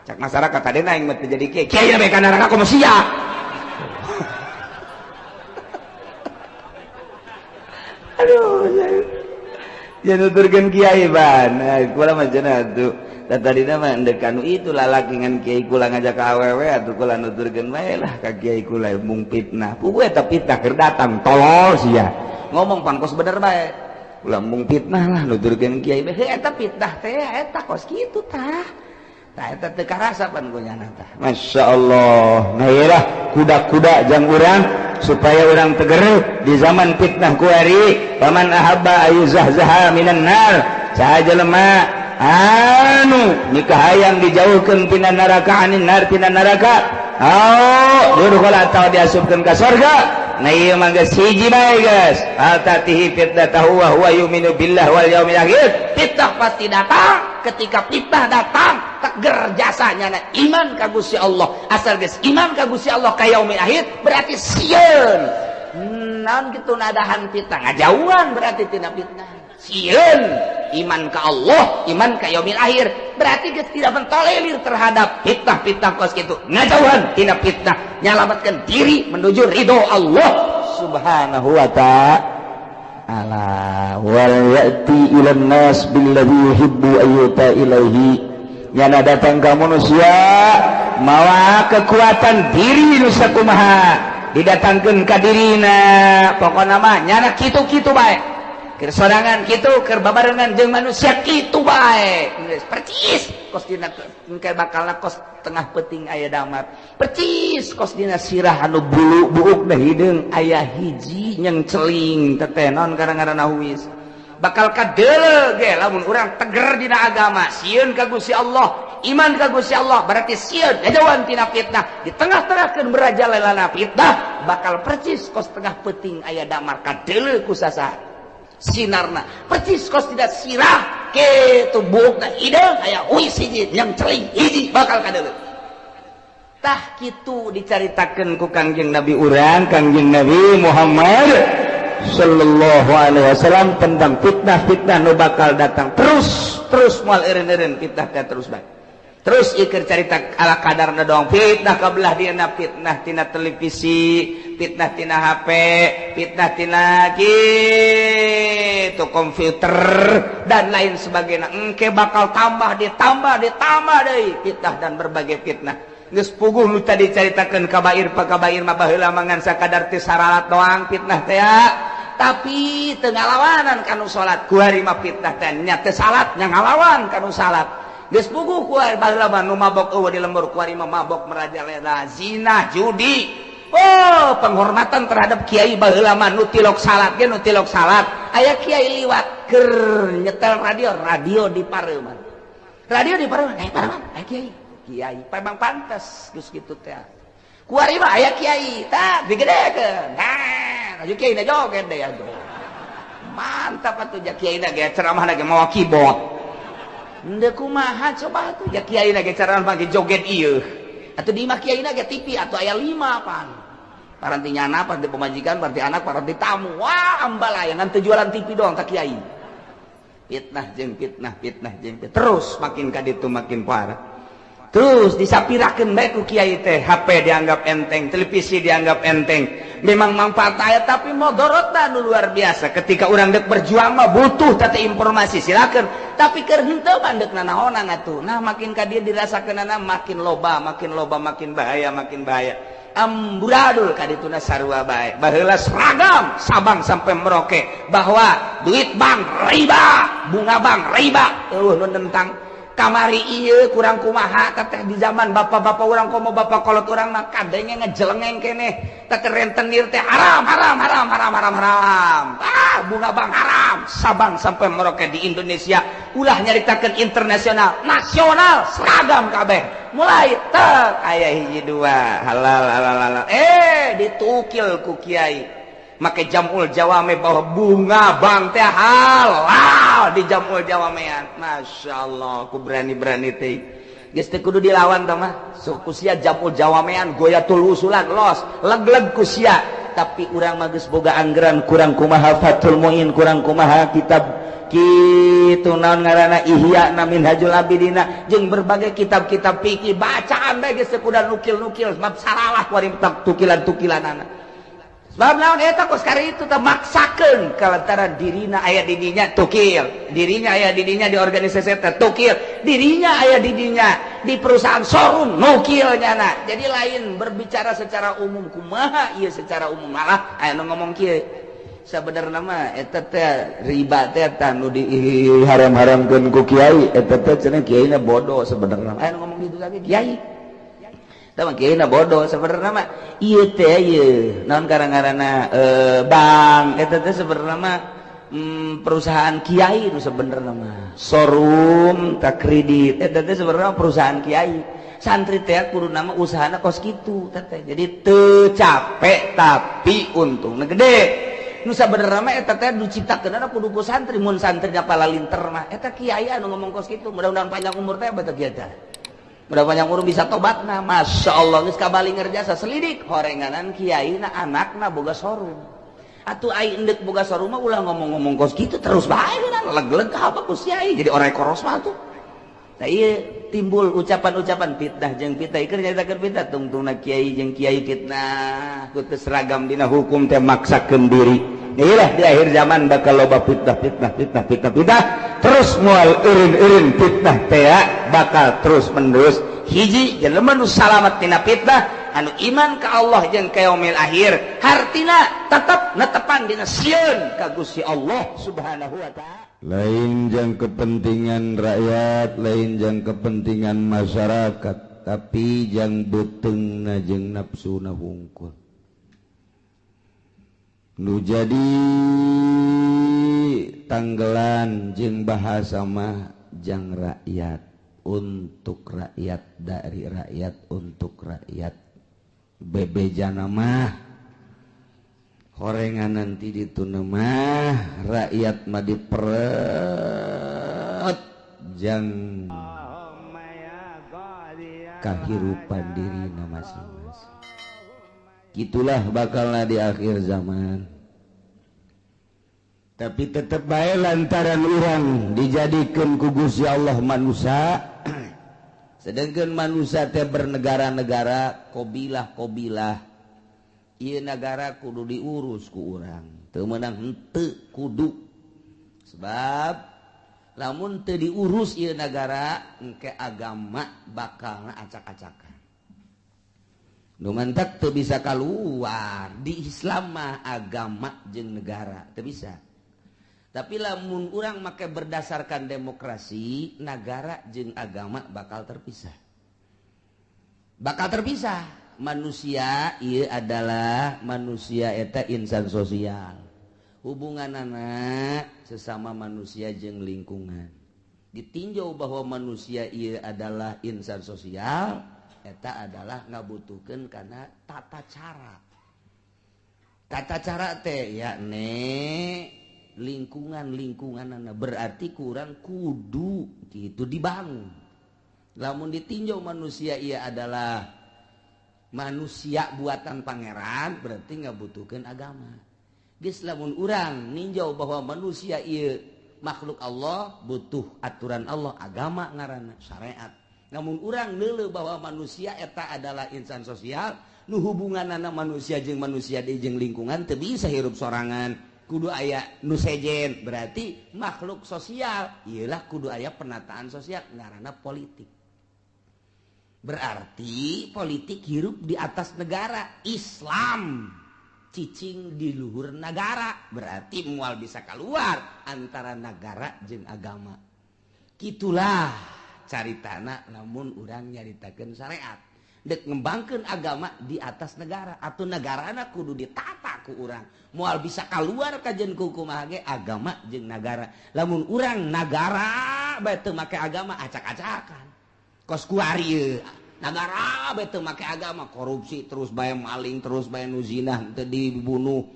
Cak masyarakat tadi aing mah teu jadi kiai. Kiai bae ka neraka komo sia. Aduh, ya nuturkeun kiai ban. Kula mah cenah atuh. Tadina mah endek kanu itu lalaki ngan kiai kula ngajak ka awewe atuh kula nuturkeun bae lah ka kiai kula mung fitnah. Puguh eta fitnah keur datang tolol sia. Ngomong pangkos bener bae. Kula mung fitnah lah nuturkeun kiai bae. Heuh eta fitnah teh eta kos kitu tah. Tah eta teu karasa pan ku nyana tah. Masyaallah. Nah ieu lah kuda-kuda jang urang supaya urang teger di zaman fitnah kuari. Paman ahabba ayuzahzaha minan nar. Saha jelema anu nikah hayang dijauhkeun tina neraka anin nar tina neraka oh yudkhul atau diasupkeun ka surga. Nah ieu mah geus hiji bae geus al tatihi fitnatahu wa huwa yu'minu billah wal yaumil akhir. Fitnah pasti datang. Ketika fitnah datang teger jasanya na iman ka Gusti Allah. Asal geus iman ka Gusti Allah ka yaumil akhir berarti sieun naon kitu nadahan fitnah ngajauhan berarti tina fitnah. Sieun iman ke Allah, iman ke yaumil akhir berarti geus tidak mentolerir terhadap fitnah-fitnah kos kitu. Ngajauhan tina fitnah, nyalamatkan diri menuju ridho Allah Subhanahu wa ta'ala. Wal ya'ti ilan nas billadhi yuhibbu ayyuta ilaihi. Nyana datang ka manusia mawa kekuatan diri nu sakumaha didatangkeun ka dirina. Pokona mah nyana kitu-kitu bae. Keur sorangan kitu, keur babarengan jeung manusia kitu bae. Geus percis kos dina engke bakalna kos tengah peuting aya damar. Percis kos dina sirah anu bulu buukna hideung aya hiji nyengceling teteh naon karang-ngaranna huis. Bakal kadeuleu ge lamun urang teger dina agama, sieun ka Gusti Allah, Iman ka Gusti Allah berarti sieun ngajauhan tina fitnah. Di tengah-tengahkeun merajalelana fitnah bakal percis kos tengah peuting aya damar kadeuleu ku sasaha sinarna. Percis kos tidak sirah kitu buukna hideung aya uis hiji yang celing hiji bakal kadeuleu. Tah kitu dicaritakeun ku Kangjeng Nabi urang, Kangjeng Nabi Muhammad sallallahu alaihi wasallam tentang fitnah-fitnah nu bakal datang terus terus moal eureun-eureun fitnah teh terus bae. Terus ieu carita ala kadarna doang fitnah kabelah dieuna, fitnah tina televisi, fitnah tina HP, fitnah tina kitu komputer dan lain sebagainya. Engke bakal tambah ditambah ditambah deui fitnah dan berbagai fitnah. Geus puguh nu tadi caritakeun kabair pakabair mah baheula mangan sakadar teu saralat doang fitnah teh, tapi teu ngalawanan kanu salat. Kuari mah fitnah teh nya teu salat nya ngalawan kanu salat. Geus puguh kuari baheula mah nu mabok eueuh di lembur, kuari mah mabok merajalela, zina, judi. Oh, penghormatan terhadap kiai baheula mah nu tilok salat ge nu tilok salat. Aya kiai liwat keur nyetel radio, radio di pareuman. Radio di pareuman, eh pareuman, aya kiai. Kiai memang pantas geus kitu teh. Kuari mah aya kiai, tah digedekeun. Nah, aju kiai na joget deui atuh. Mantap atuh ja kiai na ge ceramahna ge mawa keyboard. Henteu kumaha coba atuh ja kiai na ge ceramah ge joget ieu. Atuh di imah kiai na ge TV atuh aya 5 pan. Paranti nyana, paranti pemajikan, paranti anak, paranti tamu. Wah, ambalaya ngan teu jualan TV doang ka kiai. Fitnah jeung fitnah, fitnah jeung fitnah. Terus makin ka ditu makin parah. Terus disapirakeun bae ku kiai teh, HP dianggap enteng, televisi dianggap enteng. Memang manfaat aya tapi modorotna nu luar biasa. Ketika urang deuk berjuang mah butuh teh informasi, silakeun. Tapi keur henteu mah deuk nanaonan atuh. Nah, makin ka dieu dirasakeunana makin loba, makin loba, makin bahaya, makin bahaya. Amburadul ka dituna sarua bae. Baheula seragam Sabang sampai Merauke bahwa duit bank riba, bunga bank riba. Eueuh nu nentang kamari ieu kurang kumaha teh di zaman bapak-bapak urang komo bapak kolot urang mah kadenge ngejelengeng keneh teh rentenir teh haram haram haram haram haram haram. Ah, bunga bank haram. Sabang sampai Merauke di Indonesia ulah nyaritakeun internasional, nasional seragam kabeh. Mulai tek aya hiji dua halal halal halal. Ditukil ku kiai. Make jamul jawame bahwa bunga bank teh halal di jamul jawamean. Masya Allah, aku berani-berani teh. Geus teu kudu dilawan tah mah. Sok ku sia jamul jawamean goyatul usulan los, leg-leg ku sia. Tapi urang mah geus boga anggaran kurang kumaha Fathul Muin, kurang kumaha kitab kitu naon ngaranna Ihya na Minhajul Abidina jeung berbagai kitab-kitab fikih bacaan bae geus teu kudu nukil-nukil sebab saralah kuari tukilan-tukilanana. Sebab naon eta kos kari itu teh maksakeun kalantara dirina aya di dinya tukil, dirinya aya di dinya di organisasi teh tukil, dirinya aya di dinya di perusahaan showroom nukil nyana. Jadi lain berbicara secara umum kumaha ieu secara umum malah aya nu ngomong kieu. Sabenerna mah eta teh riba teh tah nu diharam-haramkeun ku kiai, eta teh cenah kiaina bodoh sebenarna. Aya nu ngomong kitu tapi kiai tah mah kiaina bodoh sebenarna mah ieu teh ieu naon karang-karana bank eta teh sebenarna mah perusahaan kiai nu sebenarna mah showroom tak kredit eta teh sebenarna perusahaan kiai. Santri teh kudu nama usahana kos kitu teh. Jadi teu capek tapi untungna gede. Nu sabenerna mah eta teh diciptakeunana kudu ku santri, mun santri palalinter mah eta kiai anu ngomong kos kitu. Mudah-mudahan panjang umur teh beuteuk kieu teh. Mudah panjang umur bisa tobatna. Masya Allah geus kabali ngerjasa selidik horenganan kiai na anakna boga showroom. Atuh ai endek boga showroom mah ulah ngomong-ngomong kos kitu terus bae leg-leg apa ku kiai jadi orang koros mah atuh. Nah ieu timbul ucapan-ucapan fitnah jeung fitnah ieu nyaritakeun fitnah tungtungna kiai jeung kiai fitnah ku teu seragam dina hukum teh maksakeun diri. Inilah di akhir zaman bakal loba fitnah fitnah fitnah fitnah fitnah terus moal eureun-eureun fitnah teh bakal terus menerus. Hiji jelema nu salamet tina fitnah anu iman ka Allah jeung ka yaumil akhir, hartina tetep netepan dina sieun ka Gusti Allah Subhanahu wa taala. Lain jang kepentingan rakyat, lain jang kepentingan masyarakat, tapi jang beuteungna jeung nafsuna hungkul. Nu jadi tanggelan jeung bahasa mah jang rakyat. untuk rakyat, dari rakyat untuk rakyat. Bebejana mah horengan nanti dituna mah rakyat mah diperet jang kahirupan dirina masing-masing. Gitulah bakalna di akhir zaman. Tapi tetep bae lantaran urang dijadikeun ku Gusti Allah manusia, sedangkan manusia teh bernegara-negara, kobilah-kobilah. Ieu nagara kudu diurus ku urang, teu meunang henteu kudu. Sebab lamun teu diurus ieu nagara, engke agama bakalna acak-acakan. Nu mantak teu bisa kaluar di Islam mah agama jeung negara teu bisa. Tapi lamun urang make berdasarkan demokrasi, negara jeung agama bakal terpisah. Bakal terpisah. Manusia ieu adalah manusia eta insan sosial. Hubunganana sesama manusia jeung lingkungan. Ditinjau bahwa manusia ieu adalah insan sosial, eta adalah ngabutuhkeun kana tata cara. Tata cara teh yakni lingkungan-lingkunganana, berarti kurang kudu gitu dibangun. Lamun ditinjau manusia ia adalah manusia buatan pangeran, berarti ngabutuhkeun agama. Geus lamun urang ninjau bahwa manusia ieu makhluk Allah, butuh aturan Allah, agama ngaranna syariat. Namun urang neuleuh bahwa manusia eta adalah insan sosial, nu hubunganana manusia jeung manusia deui jeung lingkungan teu bisa hirup sorangan, kudu aya nu sejen, berarti makhluk sosial ieulah kudu aya penataan sosial ngaranna politik. Berarti politik hirup di atas negara, Islam cicing di luhur negara, berarti moal bisa keluar antara negara jeung agama. Kitulah caritana lamun urang nyaritakeun syariat. Dek ngembangkeun agama di atas negara atau negarana kudu ditata ku urang. Moal bisa keluar kajen ku kumaha ge agama jeung nagara. Lamun urang nagara bae teu make agama acak-acakan. Kos kuari ieu nagara bae teu make agama, korupsi terus bae, maling terus bae, nu zina teu dibunuh,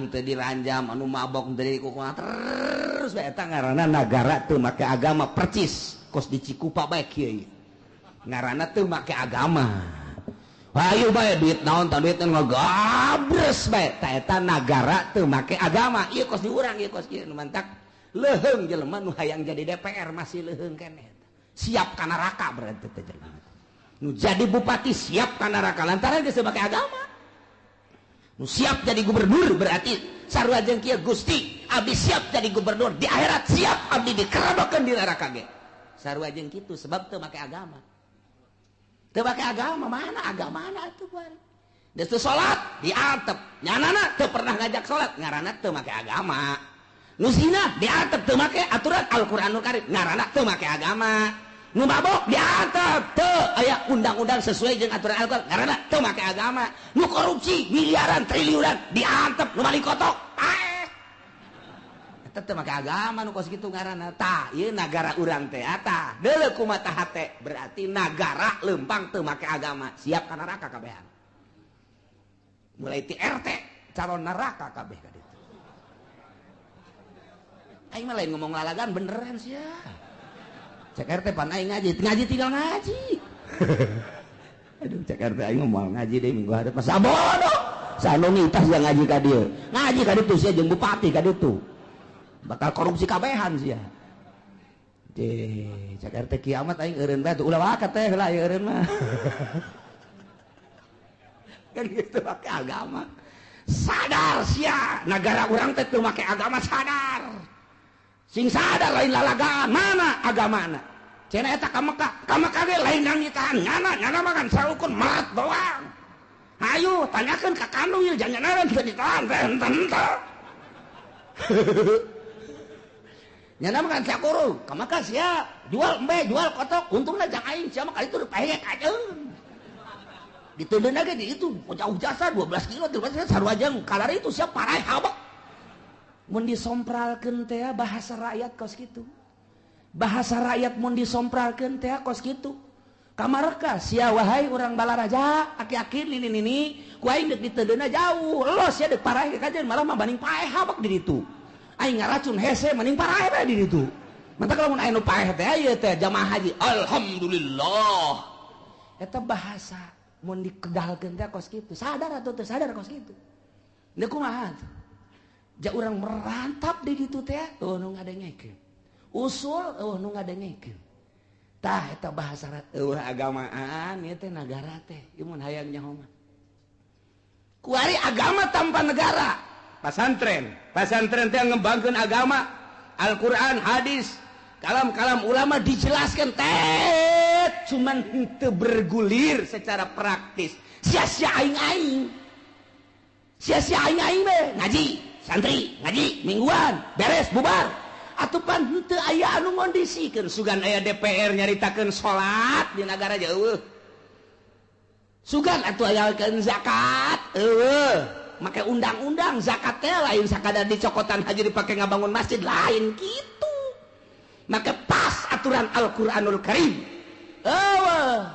teu diranjam, anu mabok teu dikukuh terus bae, eta ngaranna nagara teu make agama percis kos di Cikupa bae kieu. Ngaranna teu make agama. Hayu bae duit naon tah duit ngagabres bae, ta eta nagara teu make agama. Ieu kos di urang, ieu kos kieu nu mantak leuheung jelema nu hayang jadi DPR masih leuheung keneh. Siap ka neraka berarti teh jelema. Nu jadi bupati siap ka neraka lantaran geus teu make agama. Nu siap jadi gubernur berarti sarua jeung kieu, Gusti abdi siap jadi gubernur di akhirat, siap abdi dikerodokeun di neraka ge. Sarua jeung kitu sebab teu make agama. Teu make agama, mana agamana atuh kuari. Geus teu salat diatep, nyanana teu pernah ngajak salat, ngaranna teu make agama. Nu zina diatep teu make aturan Al-Qur'anul Karim, ngaranna teu make agama. Nu mabok diatep teu aya undang-undang sesuai jeung aturan Al-Qur'an, ngaranna teu make agama. Nu korupsi miliaran triliunan diatep, nu maling kotok paeh. Eta teu make agama nu kos kitu ngaranna. Tah ieu nagara urang teh tah deuleu kumaha hate, berarti nagara leumpang teu make agama, siap ka neraka kabehan. Mulai ti RT calon neraka kabeh ka ditu. Aing mah lain ngomong lalagan beneran sia. Cek RT pan aing ngaji, ngaji tinggal ngaji. Aduh cek RT aing ngomong ngaji deui minggu hadap masa bodoh. Sanu ngitas yang ngaji ka dieu. Ngaji ka ditu sia jeung bupati ka ditu. Bakal korupsi kabehan sia. Cek cek RT kiamat aing eureun bae tuh ulah wakat teh lah ieu eureun mah. Kan gitu make agama. Sadar sia, nagara urang teh teu make agama sadar. Sing sadar lain lalagaan, mana agamana? Cenah eta ka Mekah, ka Mekah ge lain nangitahan, nyana nyana mah kan saukur marat doang. Hayu tanyakeun ka kanu ieu jangan teu ditahan teh henteu. Nyana mah kan sakuru, ka Mekah sia jual embe, jual kotok, untungna jang aing sia mah kali itu pahek ajeun. Diteundeun ge di itu jauh jasa 12 kilo, 13 sarua jeung kalari itu sia parai habek. Mun disompralkeun teh bahasa rakyat kos kitu. Bahasa rakyat mun disompralkeun teh kos kitu. Kamareka sia wahai urang Balaraja, aki-aki nini-nini, ku aing deuk ditedeuna jauh. Los sia deuk paraeh kajeun malah mah banding paeh habak di ditu. Aing ngaracun hese mending paraeh bae di ditu. Mantap lamun aya nu paeh teh ieu teh jamaah haji. Alhamdulillah. Eta bahasa mun dikedalkeun teh kos kitu. Sadar atau teu sadar kos kitu. Deuk kumaha tuh? Ja urang merantap di ditu teh, eueuh nu ngadengekeun. Usul eueuh nu ngadengekeun. Tah eta bahasa eueuh agamaan ieu teh nagara teh. Ieu mun hayang nyaho mah. Kuari agama tanpa negara. Pasantren, pasantren teh ngembangkeun agama, Al-Qur'an, hadis, kalam-kalam ulama dijelaskan teh cuman henteu bergulir secara praktis. Sia-sia aing-aing. Sia-sia aing-aing be ngaji, santri ngaji mingguan, beres bubar. Atuh pan henteu aya anu ngondisikeun sugan aya DPR nyaritakeun salat di nagara jauh. Sugan atuh ayakeun zakat, eueuh. Make undang-undang zakat teh lain sakadar dicokotan haji dipake ngabangun masjid lain gitu. Maka pas aturan Al-Qur'anul Karim. Eueuh.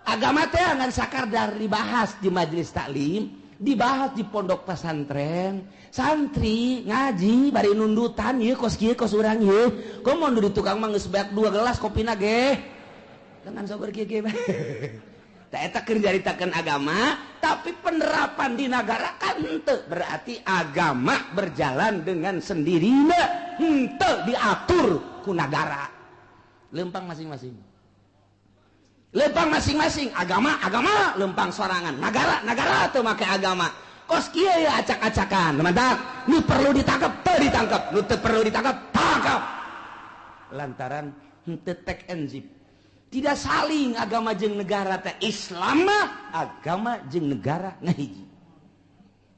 Agama teh ngan sakadar dibahas di majelis taklim, dibahas di pondok pesantren, santri ngaji bari nundutan ieu kos kieu kos urang ieu. Komo nu di tukang mah geus beak 2 gelas kopina ge. Dengan sober kieu kieu. Tah eta keur nyaritakeun agama, tapi penerapan di nagara kan henteu. Berarti agama berjalan dengan sendirinya, henteu diatur ku nagara. Lempang masing-masing. Lempang masing-masing, agama agama lempang sorangan, nagara nagara teu make agama. Kos kieu ya acak-acakan. Mantap, nu perlu ditangkap teu ditangkap, nu teu perlu ditangkap tangkap. Lantaran henteu tek enzip. Tidak saling agama jeung negara teh. Islam mah agama jeung negara ngahiji.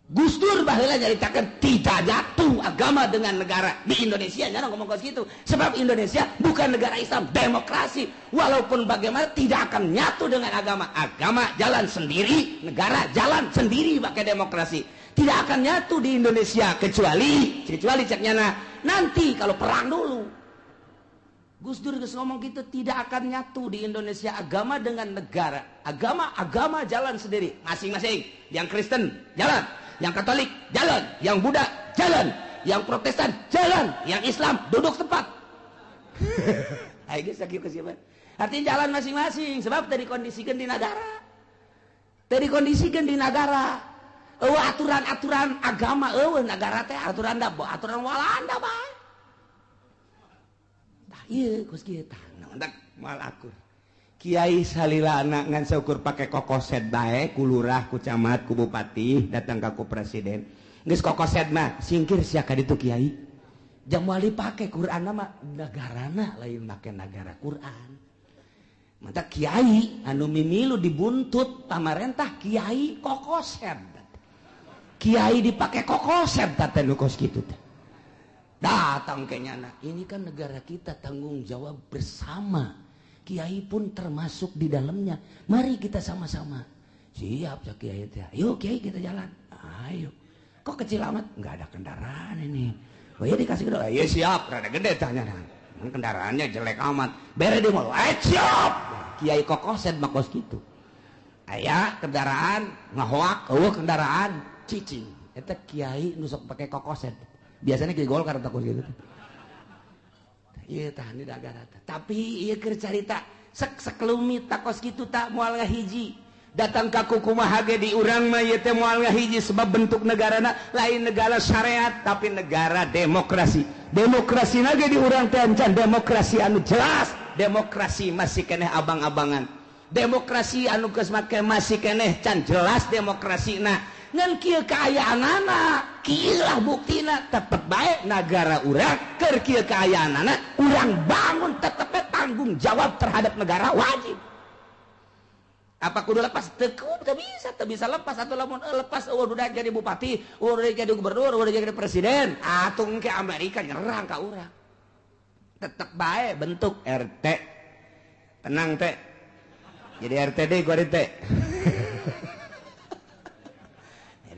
Gus Dur baheula nyaritakeun tidak jatuh agama dengan negara di Indonesia, nya ngomong kos kitu. Sebab Indonesia bukan negara Islam, demokrasi. Walaupun bagaimana tidak akan nyatu dengan agama. Agama jalan sendiri, negara jalan sendiri pakai demokrasi. Tidak akan nyatu di Indonesia kecuali kecuali cek nyana nanti kalau perang dulu. Gus Dur geus ngomong gitu, tidak akan nyatu di Indonesia agama dengan negara. Agama agama jalan sendiri masing-masing. Yang Kristen jalan, yang Katolik jalan, yang Buddha jalan, yang Protestan jalan, yang Islam duduk tempat. Ayo geus sakieu kesiapan. Artinya jalan masing-masing sebab tadi kondisikan di negara. Tadi kondisikan di negara. Eueuh aturan-aturan agama eueuh negara teh aturan da aturan Walanda bae. Tah ieu kos kieu tah mantap moal akur. Kiai salilana ngan saukur pake kokoset bae ku lurah ku camat ku bupati datang ka ku presiden. Geus kokoset mah singkir sia ka ditu kiai. Jang moal dipake Qur'an mah negarana lain make nagara Qur'an. Mantap kiai anu mimilu dibuntut pamarentah kiai kokoset. Kiai dipake kokoset teh nu kos kitu teh. Datang ke nyana, ini kan negara kita tanggung jawab bersama. Kiai pun termasuk di dalamnya. Mari kita sama-sama. Siap ya kiai teh. Ayo kiai kita jalan. Ayo. Kok kecil amat? Enggak ada kendaraan ini. Oh ya dikasih gede. Iya siap, rada gede tanya. Kendaraannya jelek amat. Bere dia mau. Siap. Kiai kokoset mah kos kitu. Aya kendaraan ngahoak, eueuh kendaraan cicing. Eta kiai nu sok pake kokoset. Biasanya kiai Golkar takut gitu. Iya tah di nagara teh. Tapi ieu keur carita sek sekelumit takos kitu tak moal ngahiji. Datang ka kumaha ge di urang mah ieu teh moal ngahiji sebab bentuk negarana lain negara syariat tapi negara demokrasi. Demokrasi ge di urang teh encan demokrasi anu jelas, demokrasi masih keneh abang-abangan. Demokrasi anu geus make masih keneh can jelas demokrasina. Ngan kieu kaayaanana, kieu lah buktina tetep bae nagara urang keur kieu kaayaanana urang bangun tetep tanggung jawab terhadap negara wajib. Apa kudu lepas? Teu bisa, teu bisa lepas atau lamun lepas eueuh udah jadi bupati, udah jadi gubernur, udah jadi presiden, atuh ke Amerika nyerang ka urang. Tetep bae bentuk RT. Tenang teh. Jadi RT deui gua teh.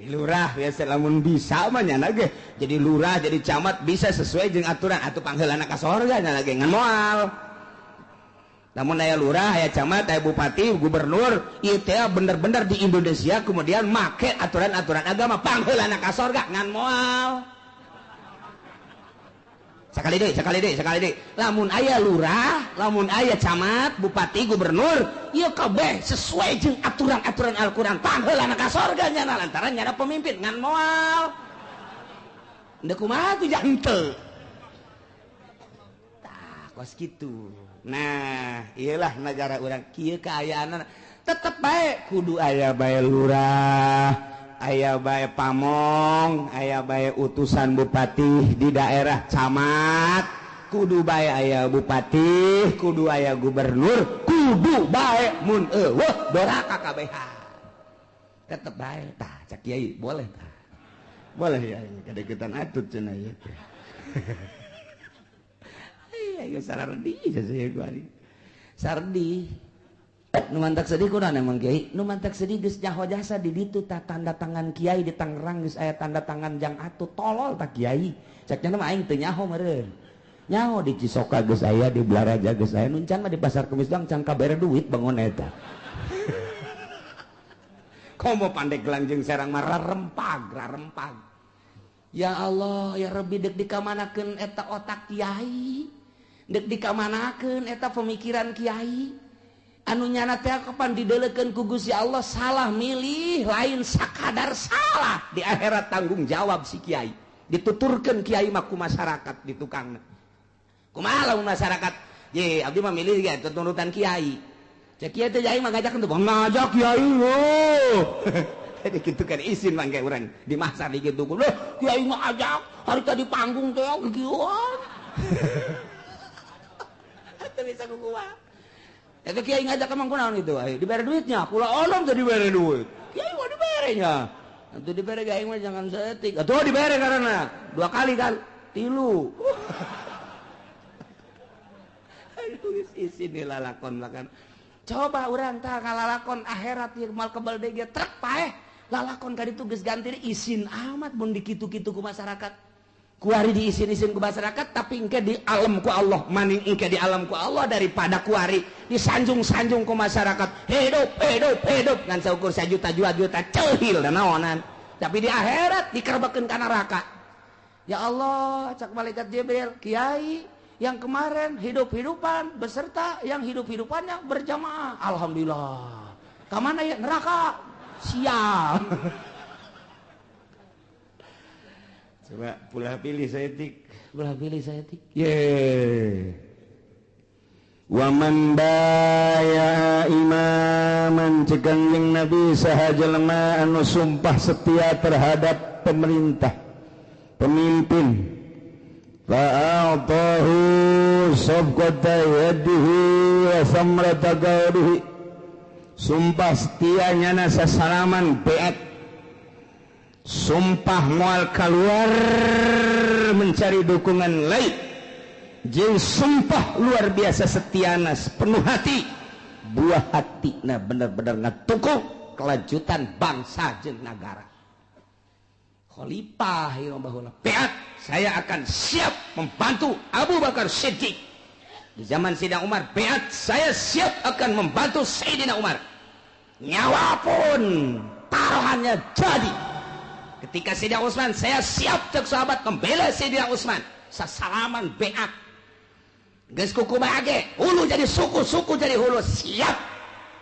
Jadi lurah biasa lamun bisa mah nyana ge jadi lurah jadi camat bisa sesuai jeung aturan atuh pangheulana ka sorga nyana ge ngan moal. Namun aya lurah, aya camat, aya bupati, gubernur, ieu teh bener-bener di Indonesia kemudian make aturan-aturan agama pangheulana ka sorga ngan moal. Sekali deui, sekali deui, sekali deui. Lamun aya lurah, lamun aya camat, bupati, gubernur, ieu kabeh sesuai jeung aturan-aturan Al-Qur'an pangheulana ka sorga nyana lantaran nyana pemimpin ngan moal. Ndek kumaha tuh jante. Tah, kos kitu. Nah, iyalah negara urang kieu kaayaanna tetep bae kudu aya bae lurah, aya bae pamong, aya bae utusan bupati di daerah camat, kudu bae aya bupati, kudu aya gubernur, kudu bae mun eueuh doraka kabehan. Tetep bae tah cak kiai boleh tah. Boleh ya kadeukeutan atut cenah ieu teh. Iya sardi saya gua sardi. Nu mantak sedih kunaon emang kiai? Nu mantak sedih geus nyaho jasa di ditu tah tanda tangan kiai di Tangerang geus aya tanda tangan jang atuh tolol tah kiai. Cek nya mah aing teu nyaho meureun. Nyaho di Cisoka geus aya, di Blaraja geus aya, nu can mah di Pasar Kemis doang can kabere duit bangun eta. Komo Pandeglang jeung Serang mah rarempag, rarempag. Ya Allah, ya Rabbi deuk dikamanakeun eta otak kiai. Deuk dikamanakeun eta pemikiran kiai. Anu nyana teh kapan didelekeun ku Gusti Allah salah milih lain sakadar salah di akhirat tanggung jawab si kiai. Dituturkeun kiai mah ku masyarakat di tukangna. Kumaha lamun masyarakat? Ye, abdi mah milih ge tuturutan kiai. Cek kiai teh aing mah ngajak teu ngajak kiai lho. Jadi kitu kan isin mangke urang di masar di kitu. Loh, kiai mah ajak hari tadi panggung teh kieuan. Teu bisa ku kumaha. Eta kiai ngajak emang kunaon itu, ayo dibere duitnya, kula onom teu dibere duit. Kiai mah diberenya. Atuh dibere ge aing mah jangan saeutik. Atuh dibere karena dua kali kan, tilu. Aduh isin lalakon lakan. Coba urang tah kalalakon akhirat ieu mal kebal deui ge trek paeh. Lalakon ka ditu geus ganti isin amat mun dikitu-kitu ku masyarakat. Kuari diisin-isin ku masyarakat tapi engke di alam ku Allah, maning engke di alam ku Allah daripada kuari disanjung-sanjung ku masyarakat. Hidup, hidup, hidup ngan saukur sajuta dua juta ceuhil dan naonan. Tapi di akhirat dikerbekeun ka neraka. Ya Allah, cak malaikat Jibril, kiai yang kemarin hidup-hidupan beserta yang hidup-hidupannya berjamaah. Alhamdulillah. Kamana ya neraka? Sial. Coba pulah pilih saeutik, pulah pilih saeutik. Ye. Wa man baya imaman ceuk Kangjeng Nabi saha jelema anu sumpah setia terhadap pemerintah, pemimpin. Fa'atahu sabqata yadihi wa samrata qawlihi. Sumpah setia nyana sasalaman beat. Sumpah mual keluar mencari dukungan lain. Jeung sumpah luar biasa setiana penuh hati. Buah hati nah bener-bener ngatukung kelanjutan bangsa jeung nagara. Khalifah ieu baheula beat, saya akan siap membantu Abu Bakar Siddiq. Di zaman Sayyidina Umar beat, saya siap akan membantu Sayyidina Umar. Nyawa pun taruhannya jadi. Ketika Sayyidina Utsman, saya siap cek sahabat membela Sayyidina Utsman. Sasalaman beat. Geus kukumaha ge, hulu jadi suku, suku jadi hulu, siap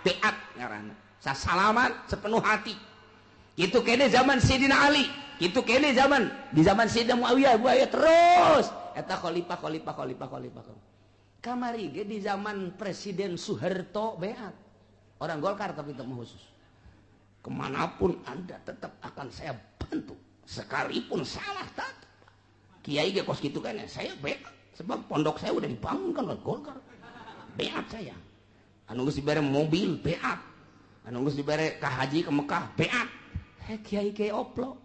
beat ngaranna. Sasalaman sepenuh hati. Kitu kene zaman Sayyidina Ali, kitu kene zaman di zaman Sayyidina Muawiyah, Muawiyah terus eta khalifah khalifah khalifah khalifah. Kamari ge di zaman Presiden Soeharto beat. Orang Golkar tapi teu khusus. Kemanapun Anda tetap akan saya bantu. Sekalipun salah tetap. Kiai ge kos kitu kan saya beat sebab pondok saya udah dibangunkan oleh Golkar. Beat saya. Anu geus dibere mobil beat. Anu geus dibere ka haji ke Mekah beat. Kiai kiai oplo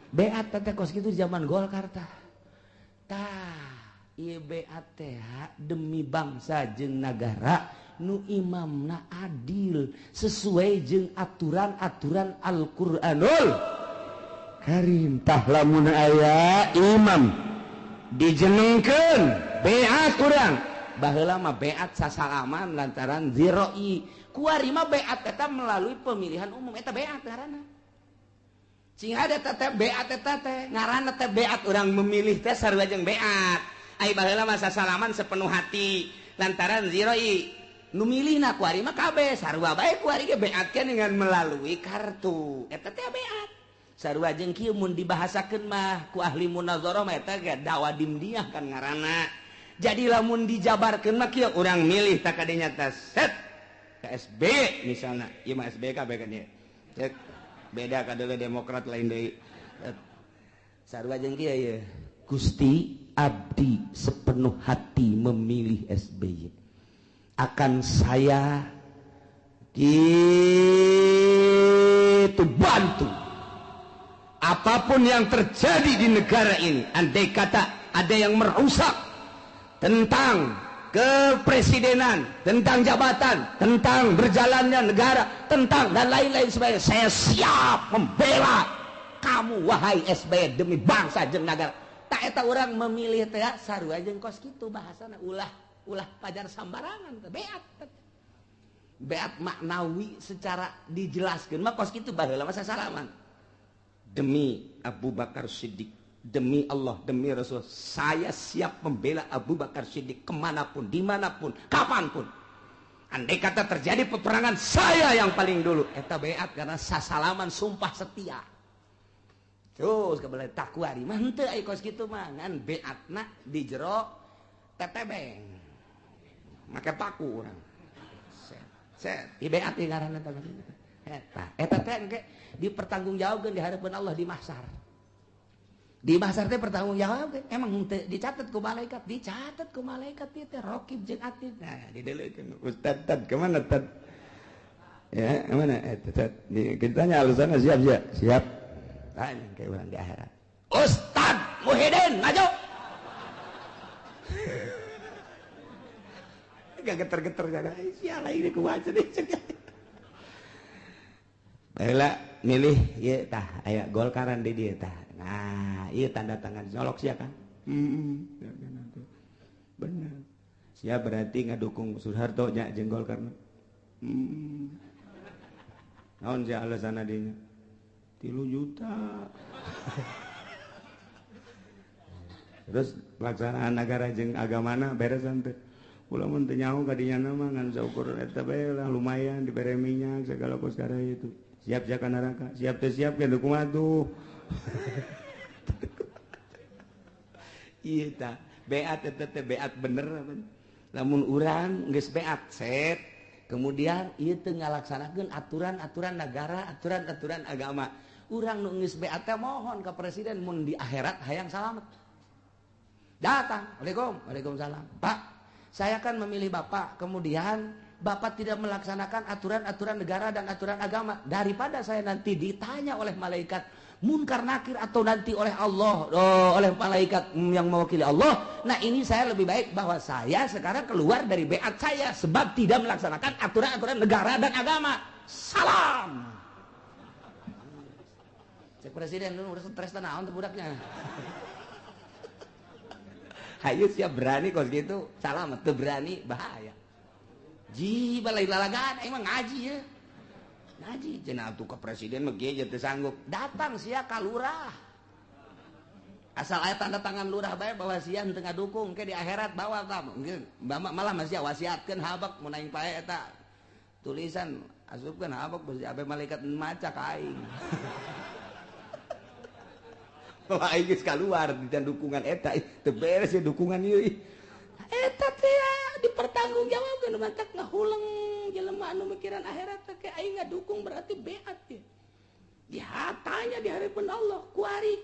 beat teh kos kitu zaman Golkar tah. Tah ieu beat teh demi bangsa jeung nagara nu imamna adil sesuai jeung aturan-aturan Al-Qur'anul. Karim. Tah lamun aya imam dijenengkeun beat urang baheula mah beat sasalaman lantaran ziroi kuari mah beat eta melalui pemilihan umum eta beat ngaranna cing ada teh beat eta teh ngaranna teh beat urang memilih teh sarua jeung beat ai baheula mah sasalaman sepenuh hati lantaran ziroi nu milihna kuari mah kabeh sarua bae kuari ge beatkeun dengan melalui kartu eta teh beat sarua jeung kieu mun dibahasakeun mah ku ahli munazarah mah eta ge dakwah dimdiah kan ngaranna. Jadi lamun dijabarkeun mah kieu urang milih tak kadinya teh set KSB misalna ieu mah SB kabeh kan ieu cek beda kadeuleu Demokrat lain deui sarua jeung kieu ieu Gusti abdi sepenuh hati memilih SBY akan saya gitu bantu apapun yang terjadi di negara ini andai kata ada yang merusak tentang kepresidenan, tentang jabatan, tentang berjalannya negara, tentang dan lain-lain sebagainya, saya siap membela kamu wahai SBY demi bangsa jeung negara. Tak eta urang memilih teh sarua jeung kos kitu bahasana ulah ulah pajar sambarangan teh beat. Beat maknawi secara dijelaskeun mah kos kitu baheula mah sasalaman. Demi Abu Bakar Siddiq, demi Allah, demi Rasul, saya siap membela Abu Bakar Siddiq kemanapun, dimanapun, kapanpun. Andai kata terjadi peperangan, saya yang paling dulu. Eta beat karena sasalaman sumpah setia. Terus kebelah takwari mah henteu aya kos kitu mah ngan beatna di jero tetebeng. Make paku urang. Set, set, i beat ieu ngaranna teh. Eta, eta teh engke dipertanggungjawabkeun di hadapan Allah di mahsyar. Di mahsyar teh pertanggungjawabkeun. Emang henteu dicatat ku malaikat, dicatat ku malaikat ieu teh raqib jeung atid. Nah, didelekeun. Ustad tad kemana tad? Ya, kemana? Tad ditanya alasannya siap siap. Siap. Tanya ke urang di akhirat. Ustad Muhyiddin maju. Gak geter-geter jangan. Sialah ini kumaha cenah. Baheula milih ieu tah aya Golkaran di dieu tah. Nah, ieu tanda tangan nyolok sia kan? Heeh. Bener. Sia berarti ngadukung Soeharto nya jeung Golkar. Heeh. Naon sia alasanna dinya? 3 juta. Terus pelaksanaan negara jeung agamana beres teu? Ulah mun teu nyaho ka dinya mah ngan saukur eta bae lah lumayan dibere minyak segala kos karya itu. Siap siap ka neraka, siap teu siap ke kumaha tuh. Ieu tah beat eta teh beat bener lamun urang geus beat set kemudian ieu teu ngalaksanakeun aturan-aturan negara, aturan-aturan agama. Urang nu geus beat teh mohon ka presiden mun di akhirat hayang salamet. Datang, Waalaikum, waalaikumsalam. Pak, saya kan memilih Bapak, kemudian Bapak tidak melaksanakan aturan-aturan negara dan aturan agama. Daripada saya nanti ditanya oleh malaikat munkar nakir atau nanti oleh Allah, oh, oleh malaikat yang mewakili Allah. Nah ini saya lebih baik bahwa saya sekarang keluar dari beat saya sebab tidak melaksanakan aturan-aturan negara dan agama. Salam. Cek presiden lu udah stres naon teh budaknya. Hayu siap berani kos gitu, salam teu berani bahaya. Ji balai lalagan emang ngaji ya. Ngaji cenah atuh ka presiden mah ge teu sanggup. Datang sia ka lurah. Asal aya tanda tangan lurah bae bahwa sia henteu ngadukung ke di akhirat bawa ka. Mungkin malah masih wasiatkeun habak mun aing pae eta. Tulisan asupkeun habak besi abe malaikat maca ka aing. Wah, aing geus kaluar dan dukungan eta teu beres ya dukungan ieu. Eta teh dipertanggungjawabkeun mantak ngahuleng jelema anu mikiran akhirat teh aing ngadukung berarti beat ya. Dihatanya di hadapan Allah kuari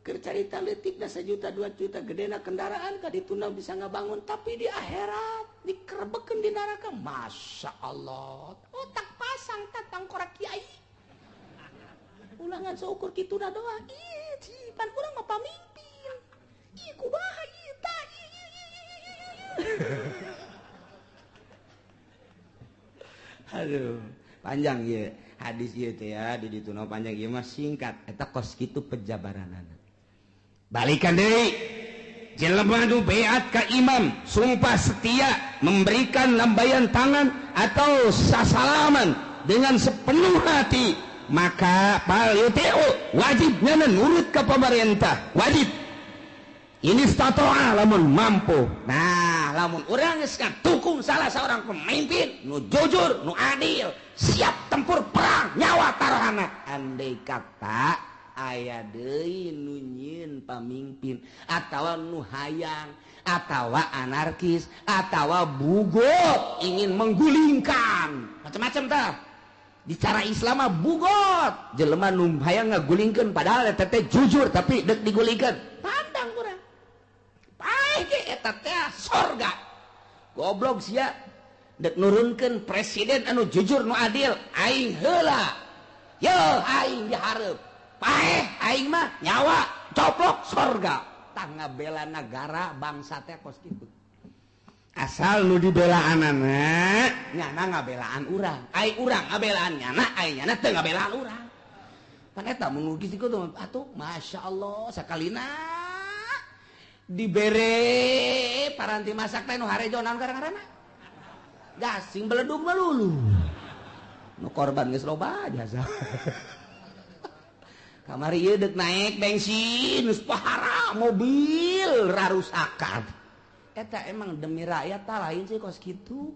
keur carita leutikna 1 juta 2 juta gedena kendaraan ka dituna bisa ngabangun tapi di akhirat dikerebekeun di neraka. Masya Allah, otak pasang tatang korak kiai. Ulangan seukur kituna doang. Ih, pan urang mah pamimpin. Ih, kumaha ieu tah. Aduh, Panjang ieu hadis ieu teh ya di ditu panjang ieu mah singkat eta kos kitu pejabaranana. Balikan deui jelema nu beat ka imam sumpah setia memberikan lambaian tangan atau sasalaman dengan sepenuh hati maka fal yuti'u wajibnya nurut ke pemerintah wajib. Ini statoa lamun mampu. Nah lamun urang geus ngatukung salah seorang pemimpin nu jujur nu adil siap tempur perang nyawa taruhana andai kata aya deui nu nyieun pamimpin atawa nu hayang atawa anarkis atawa bugot ingin menggulingkan macam-macam tah. Di cara Islam mah bugot jelema nu hayang ngagulingkeun padahal eta teh jujur tapi deuk digulingkeun pandang urang paeh ge eta teh sorga goblok sia deuk nurunkeun presiden anu jujur nu adil aing heula ye aing dihareup paeh aing mah nyawa coplok sorga tah ngabela nagara bangsa teh kos kitu. Asal nu dibelaanana nyana ngabelaan urang ai urang ngabelaan nyana ai nyana teu ngabelaan urang pan eta mun geus kitu atuh masyaallah sakalina dibere paranti masak teh nu harejo naon gara-garana gasing beledug melulu nu korban geus loba jasa kamari ieu deuk naik bensin geus pahara mobil rarusakan. Eta emang demi rakyat tak lain sih kos gitu.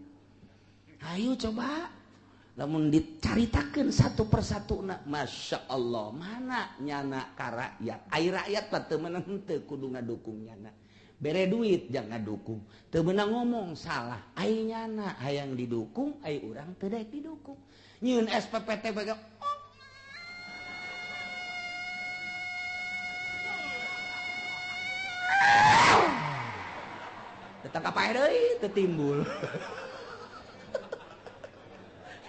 Ayo coba lamun dicaritakeun satu persatu na Masya Allah mana nyana ka rakyat ai rakyat mah teu meunang henteu kudu ngadukung nyana bere duit jangan ngadukung teu meunang ngomong salah ai nyana hayang didukung ai urang teu daek didukung nyieun SPPT bae datang ka paeh deui teu timbul.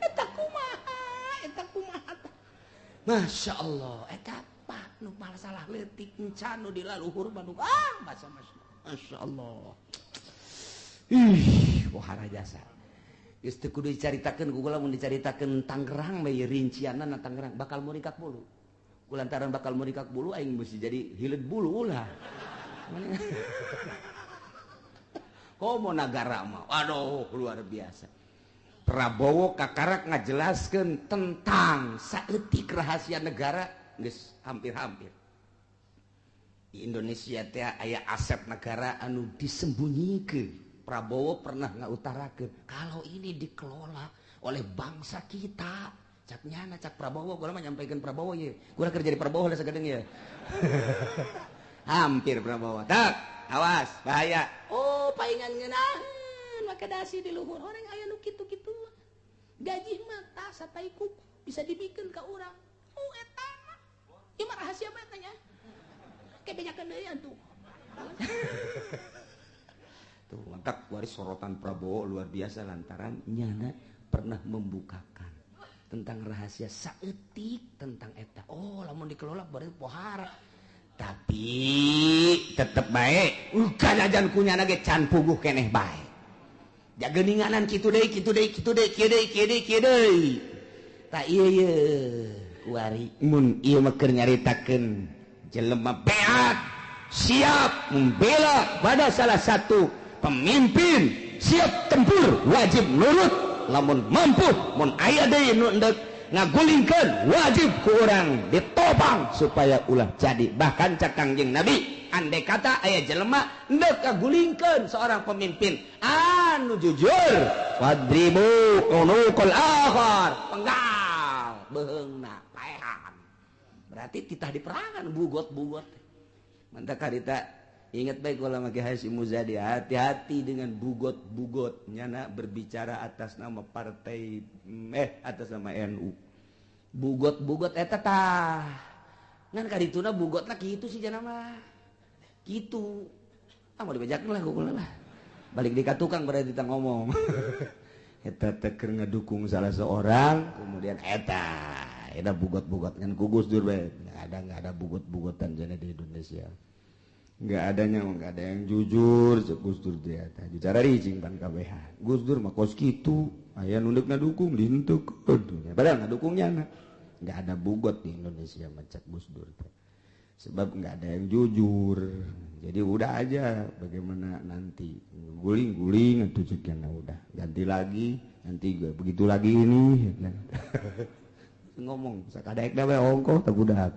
Eta kumaha eta kumaha. Masya Allah eta apa nu masalah leutik encan nu di laluhur mah nu ah Masya Allah. Ih wahara jasa. Geus teu kudu dicaritakeun ku kula mun dicaritakeun Tangerang we rincianna na Tangerang bakal murikak bulu. Kulantaran bakal murikak bulu aing mesti jadi hileud bulu ulah. Komo nagara mah, aduh luar biasa. Prabowo kakarak ngajelaskeun tentang saeutik rahasia negara geus hampir-hampir. Di Indonesia teh aya aset negara anu disembunyikeun. Prabowo pernah ngautarakeun kalau ini dikelola oleh bangsa kita. Cak nyana cak Prabowo, gua mah nyampaikan Prabowo ye. Gua kerja di Prabowo lah sagedeung ye. Hampir Prabowo. Tak. Awas, bahaya. Oh, paingan ngeunaheun make dasi di luhur orang aya nu kitu-kitu. Gaji mah tah satai kuku bisa dibikeun ka urang. Oh, eta mah. Ieu mah rahasia bae tanya. Ke bejakeun deui atuh. Tuh, mantap waris sorotan Prabowo luar biasa lantaran nyana pernah membukakan tentang rahasia saeutik tentang eta. Oh, lamun dikelola berarti pohara. Tapi tetep baik ukan ajan kunyana ge can puguh keneh bae jageninganan kitu deui kitu deui kitu deui kieu deui kieu deui kieu deui ta ieu ye kuari mun ieu mah keur nyaritakeun jelema beat siap membela pada salah satu pemimpin siap tempur wajib nurut lamun mampu mun aya deui nu endek ngagulingkeun wajib ku urang ditopang supaya ulah jadi. Bahkan cak Kangjeng Nabi andai kata aya jelema endek ngagulingkeun seorang pemimpin anu jujur wadribu unuqal akhar penggal beheungna paehan berarti titah diperangan bugot-bugot mantap karita. Ingat baik kalau make Hasyim Muzadi, hati-hati dengan bugot-bugot nyana berbicara atas nama partai atas nama NU. Bugot-bugot eta tah. Ngan kadituna bugotna kitu sih jana mah. Kitu. Ah mau dibejakeun lah kukula lah. Balik di ka tukang berarti kita ngomong. Eta teh keur ngedukung salah seorang, kemudian eta bugot-bugot ngan ku Gus Dur bae. Enggak ada bugot-bugotan jana di Indonesia. Nggak adanya, nggak ada yang jujur cek Gus Dur teh eta. Bicara ricing pan kabehan. Gus Dur mah kos kitu, aya nu deuk ngadukung dihentekeun. Padahal ngadukungnya nggak ada bugot di Indonesia mah cek Gus Dur teh. Sebab nggak ada yang jujur. Jadi udah aja bagaimana nanti guling-guling atau ceknya udah ganti lagi, nanti gue begitu lagi ini. Ngomong sakadaek we ongkoh teh budak.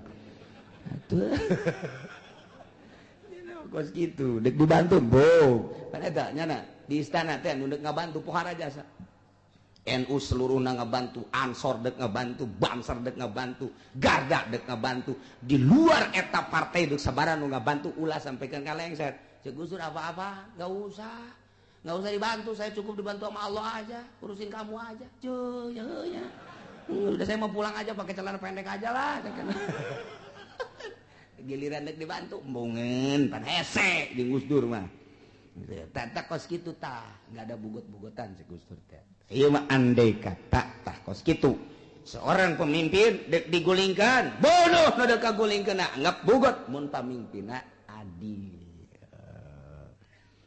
Atuh. Kos gitu, dek dibantu, bo. Pan eta nyana di istana teh nu deuk ngabantu pohara jasa. NU seluruhna ngabantu, Ansor dek ngabantu, Banser dek ngabantu, Garda dek ngabantu. Di luar eta partai dek sabaran nu ngabantu ulah sampaikan ka lengser. Cek Gus Dur apa-apa, enggak usah. Enggak usah dibantu, saya cukup dibantu sama Allah aja, urusin kamu aja. Cuy, ya, ya. Udah saya mau pulang aja pakai celana pendek aja lah. Giliran dek dibantu embungeun pan hese jeung Gus Dur mah. Tata kos kitu tah, enggak ada bugot-bugotan si Gus Dur teh. Ieu mah andai kata tah kos kitu. Seorang pemimpin dek digulingkan, bunuh nu dek kagulingkeun, anggap bugot mun pamimpinna adil.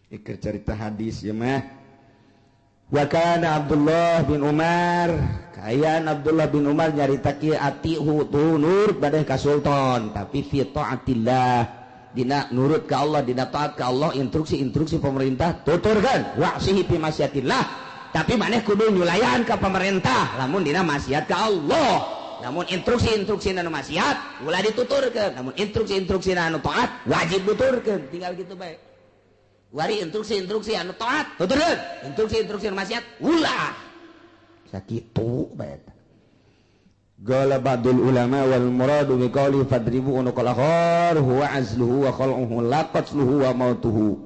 Ieu cerita hadis ieu mah. Wa kana Abdullah bin Umar, kayan Abdullah bin Umar nyarita kieu atihu tunur badai ka sultan, tapi fi taatillah, dina nurut ka Allah, dina taat ka Allah, instruksi-instruksi pemerintah tuturkeun, wa'sihi fi masyatillah, tapi maneh kudu nyulayan ka pemerintah lamun dina maksiat ka Allah. Lamun instruksi-instruksi anu maksiat ulah dituturkeun, lamun instruksi-instruksi anu taat wajib tuturkeun, tinggal gitu bae. Wari instruksi-instruksi anu taat tuturkeun, instruksi-instruksi anu maksiat ulah. Sakitu bae eta. Qala ba'dul ulama wal muradu bi qawli fadribu unuqal akhar huwa azluhu wa khal'uhu la qatluhu wa mautuhu.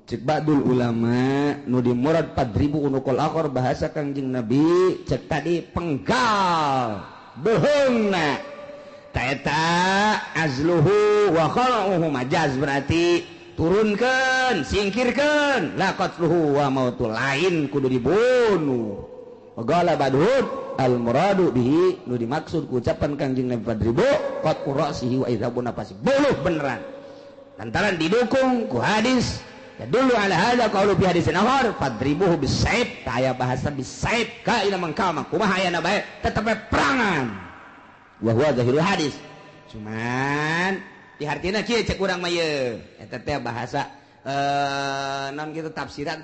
Cek ba'dul ulama nu dimurad fadribu unuqal akhar bahasa Kangjeng Nabi cek tadi penggal beuheungna. Ta eta azluhu wa khal'uhu majaz berarti turunkan, singkirkan, la qatluhu wa mautu lain kudu dibunuh. Qala ba'dhum al muradu bihi nu dimaksud ku ucapan Kangjeng Nabi fadribu qat'u ra'sihi wa idhabun nafsi, bunuh beneran. Lantaran didukung ku hadis ya dulu ala hadza qaulu fi hadisin akhar fadribuhu bisaib, aya bahasa bisaib ka ila mangkama kumaha ayana bae tetep perangan. Wa huwa zahirul hadis. Cuman dihartina kieu cek urang mah ieu eta teh bahasa non gitu tafsiran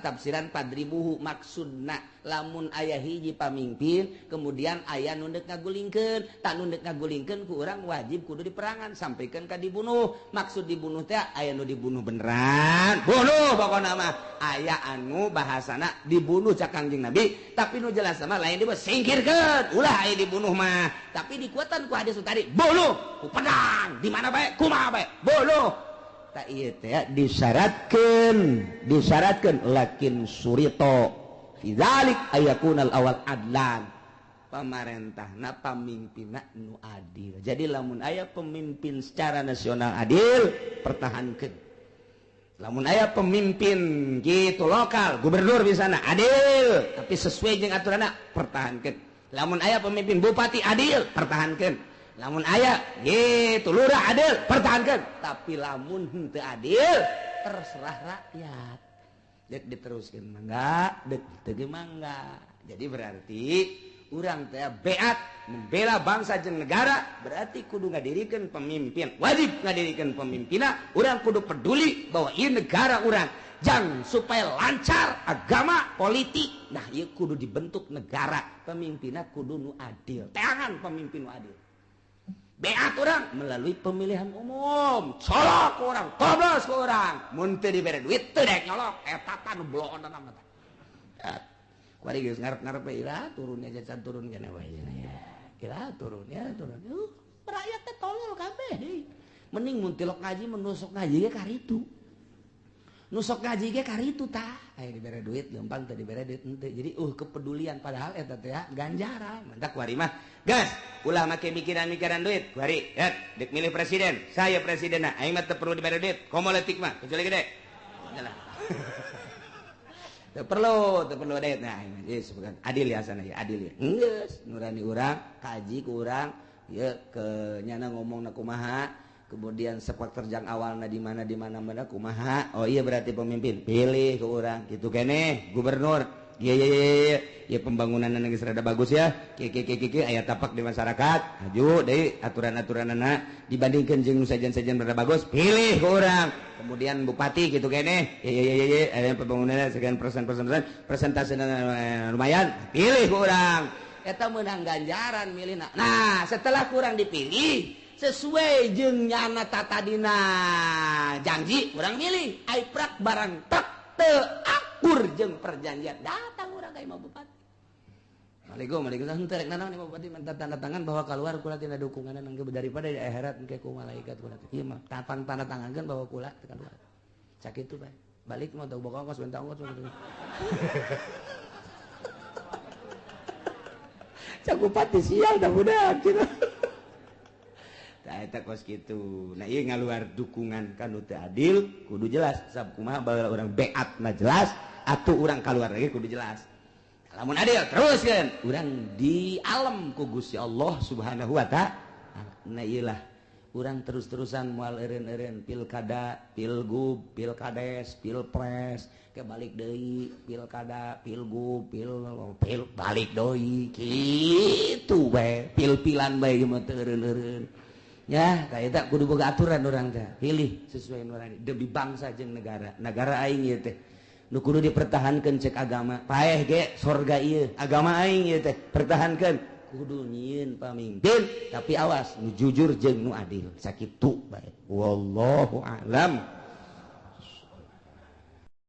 padribuhu maksudna lamun aya hiji pamimpin kemudian aya nu deuk ngagulingkeun, tak nu deuk ngagulingkeun ku urang wajib kudu diperangan sampaikan ka dibunuh. Maksud dibunuh teh aya nu dibunuh beneran bunuh pokona mah, aya anu bahasana dibunuh cak Kangjeng Nabi tapi nu jelas mah lain dibunuh singkirkeun ulah aya dibunuh mah, tapi dikuatan ku hadis tadi bunuh ku pedang di mana bae kumaha bae bunuh. Tak ieu teh disyaratkeun lakin surito fi dzalik ayakunal awal adlan, pamarentahna pamimpinna nu adil. Jadi lamun aya pemimpin secara nasional adil pertahankeun, lamun aya pemimpin gitu lokal gubernur misalna adil tapi sesuai jeung aturanna pertahankeun, lamun aya pemimpin bupati adil pertahankeun, lamun aya gitu lurah adil pertahankan, tapi lamun henteu adil terserah rakyat dek diteruskeun mangga dek teu mangga. Jadi berarti urang teh beat membela bangsa jeung negara berarti kudu ngadirikeun pemimpin, wajib ngadirikeun pemimpinna. Urang kudu peduli bahwa ieu negara urang jang supaya lancar agama politik. Nah ieu kudu dibentuk negara pemimpinna kudu nu adil, teangan pemimpin nu adil. Beat orang melalui pemilihan umum, colok orang, toblos ke orang, mun teu dibere duit teu daek nyolok, eta tah nu bloon mah tah. Kuari geus ngarep-ngarep we ira turun aja can turun kana wae ya. Ira turun ya turun. Rakyat teh tolol kabeh deui. Mending mun tilok ngaji menusuk ngaji ge karitu. Nusok ngaji ge karitu tah. Aya dibere duit gampang teu dibere duit henteu. Jadi kepedulian padahal eta teh ganjaran. Mantak kuari mah gas ulah make mikiran-mikiran duit. Kuari dek milih presiden, saya presidenna aing mah teu perlu dibere duit. Komo leutik mah kecuali gede. Jalan. Teu perlu duit. Nah, geus bukan adil ya sana ya, adil ya. Geus nurani urang, kaji ku urang, ieu ke nyana ngomongna kumaha. Kemudian sepak terjang awalna di mana di mana mana kumaha. Oh iya, berarti pemimpin pilih ke orang gitu kene gubernur. Iya iya iya iya ya, pembangunan geus rada bagus ya. Kieu kieu kieu kieu, aya tapak di masyarakat. Maju deui aturan-aturanana dibandingkeun jeung nu sejen-sejen rada bagus, pilih ke orang. Kemudian bupati gitu kene. Iya iya iya iya, ada pembangunan sekian persen persen persen, persentase lumayan, pilih ke orang. Eta menang ganjaran milihna. Nah, setelah kurang dipilih sesuai jeung nyana tatadina janji, urang milih ai prak barang tak teu akur jeung perjanjian, datang urang ka imah bupati. Assalamualaikum, waalaikumsalam. Henteu rek nanaon imah bupati, minta tanda tangan bahwa keluar kula tina dukungan engke daripada di akhirat engke ku malaikat kula. Ieu mah tapang tanda tangankeun bahwa kula teu keluar. Sakitu bae. Balik mah teu boga ongkos, minta ongkos. Cak bupati sial dah budak gitu. Eta kos kitu. Nah ieu ngaluar dukungan kanu teu adil kudu jelas. Sab kumaha baheula urang beatna jelas atuh urang kaluar lagi kudu jelas. Lamun adil teruskeun urang di alam ku Gusti Allah Subhanahu wa taala. Nah ieu lah urang terus-terusan moal eureun-eureun pilkada, pilgub, pilkades, pilpres, ke balik deui pilkada, pilgub, pil, pil balik deui kitu bae, pil-pilan bae ieu mah teu eureun-eureun. Ya, kayak kudu boga aturan orang teh. Pilih sesuai nurani demi bangsa jeung negara. Negara aing ieu teh nu kudu dipertahankeun cek agama. Paeh ge sorga ieu, agama aing ieu teh pertahankeun. Kudu nyieun pamimpin, tapi awas nu jujur jeung nu adil. Sakitu bae. Wallahu a'lam.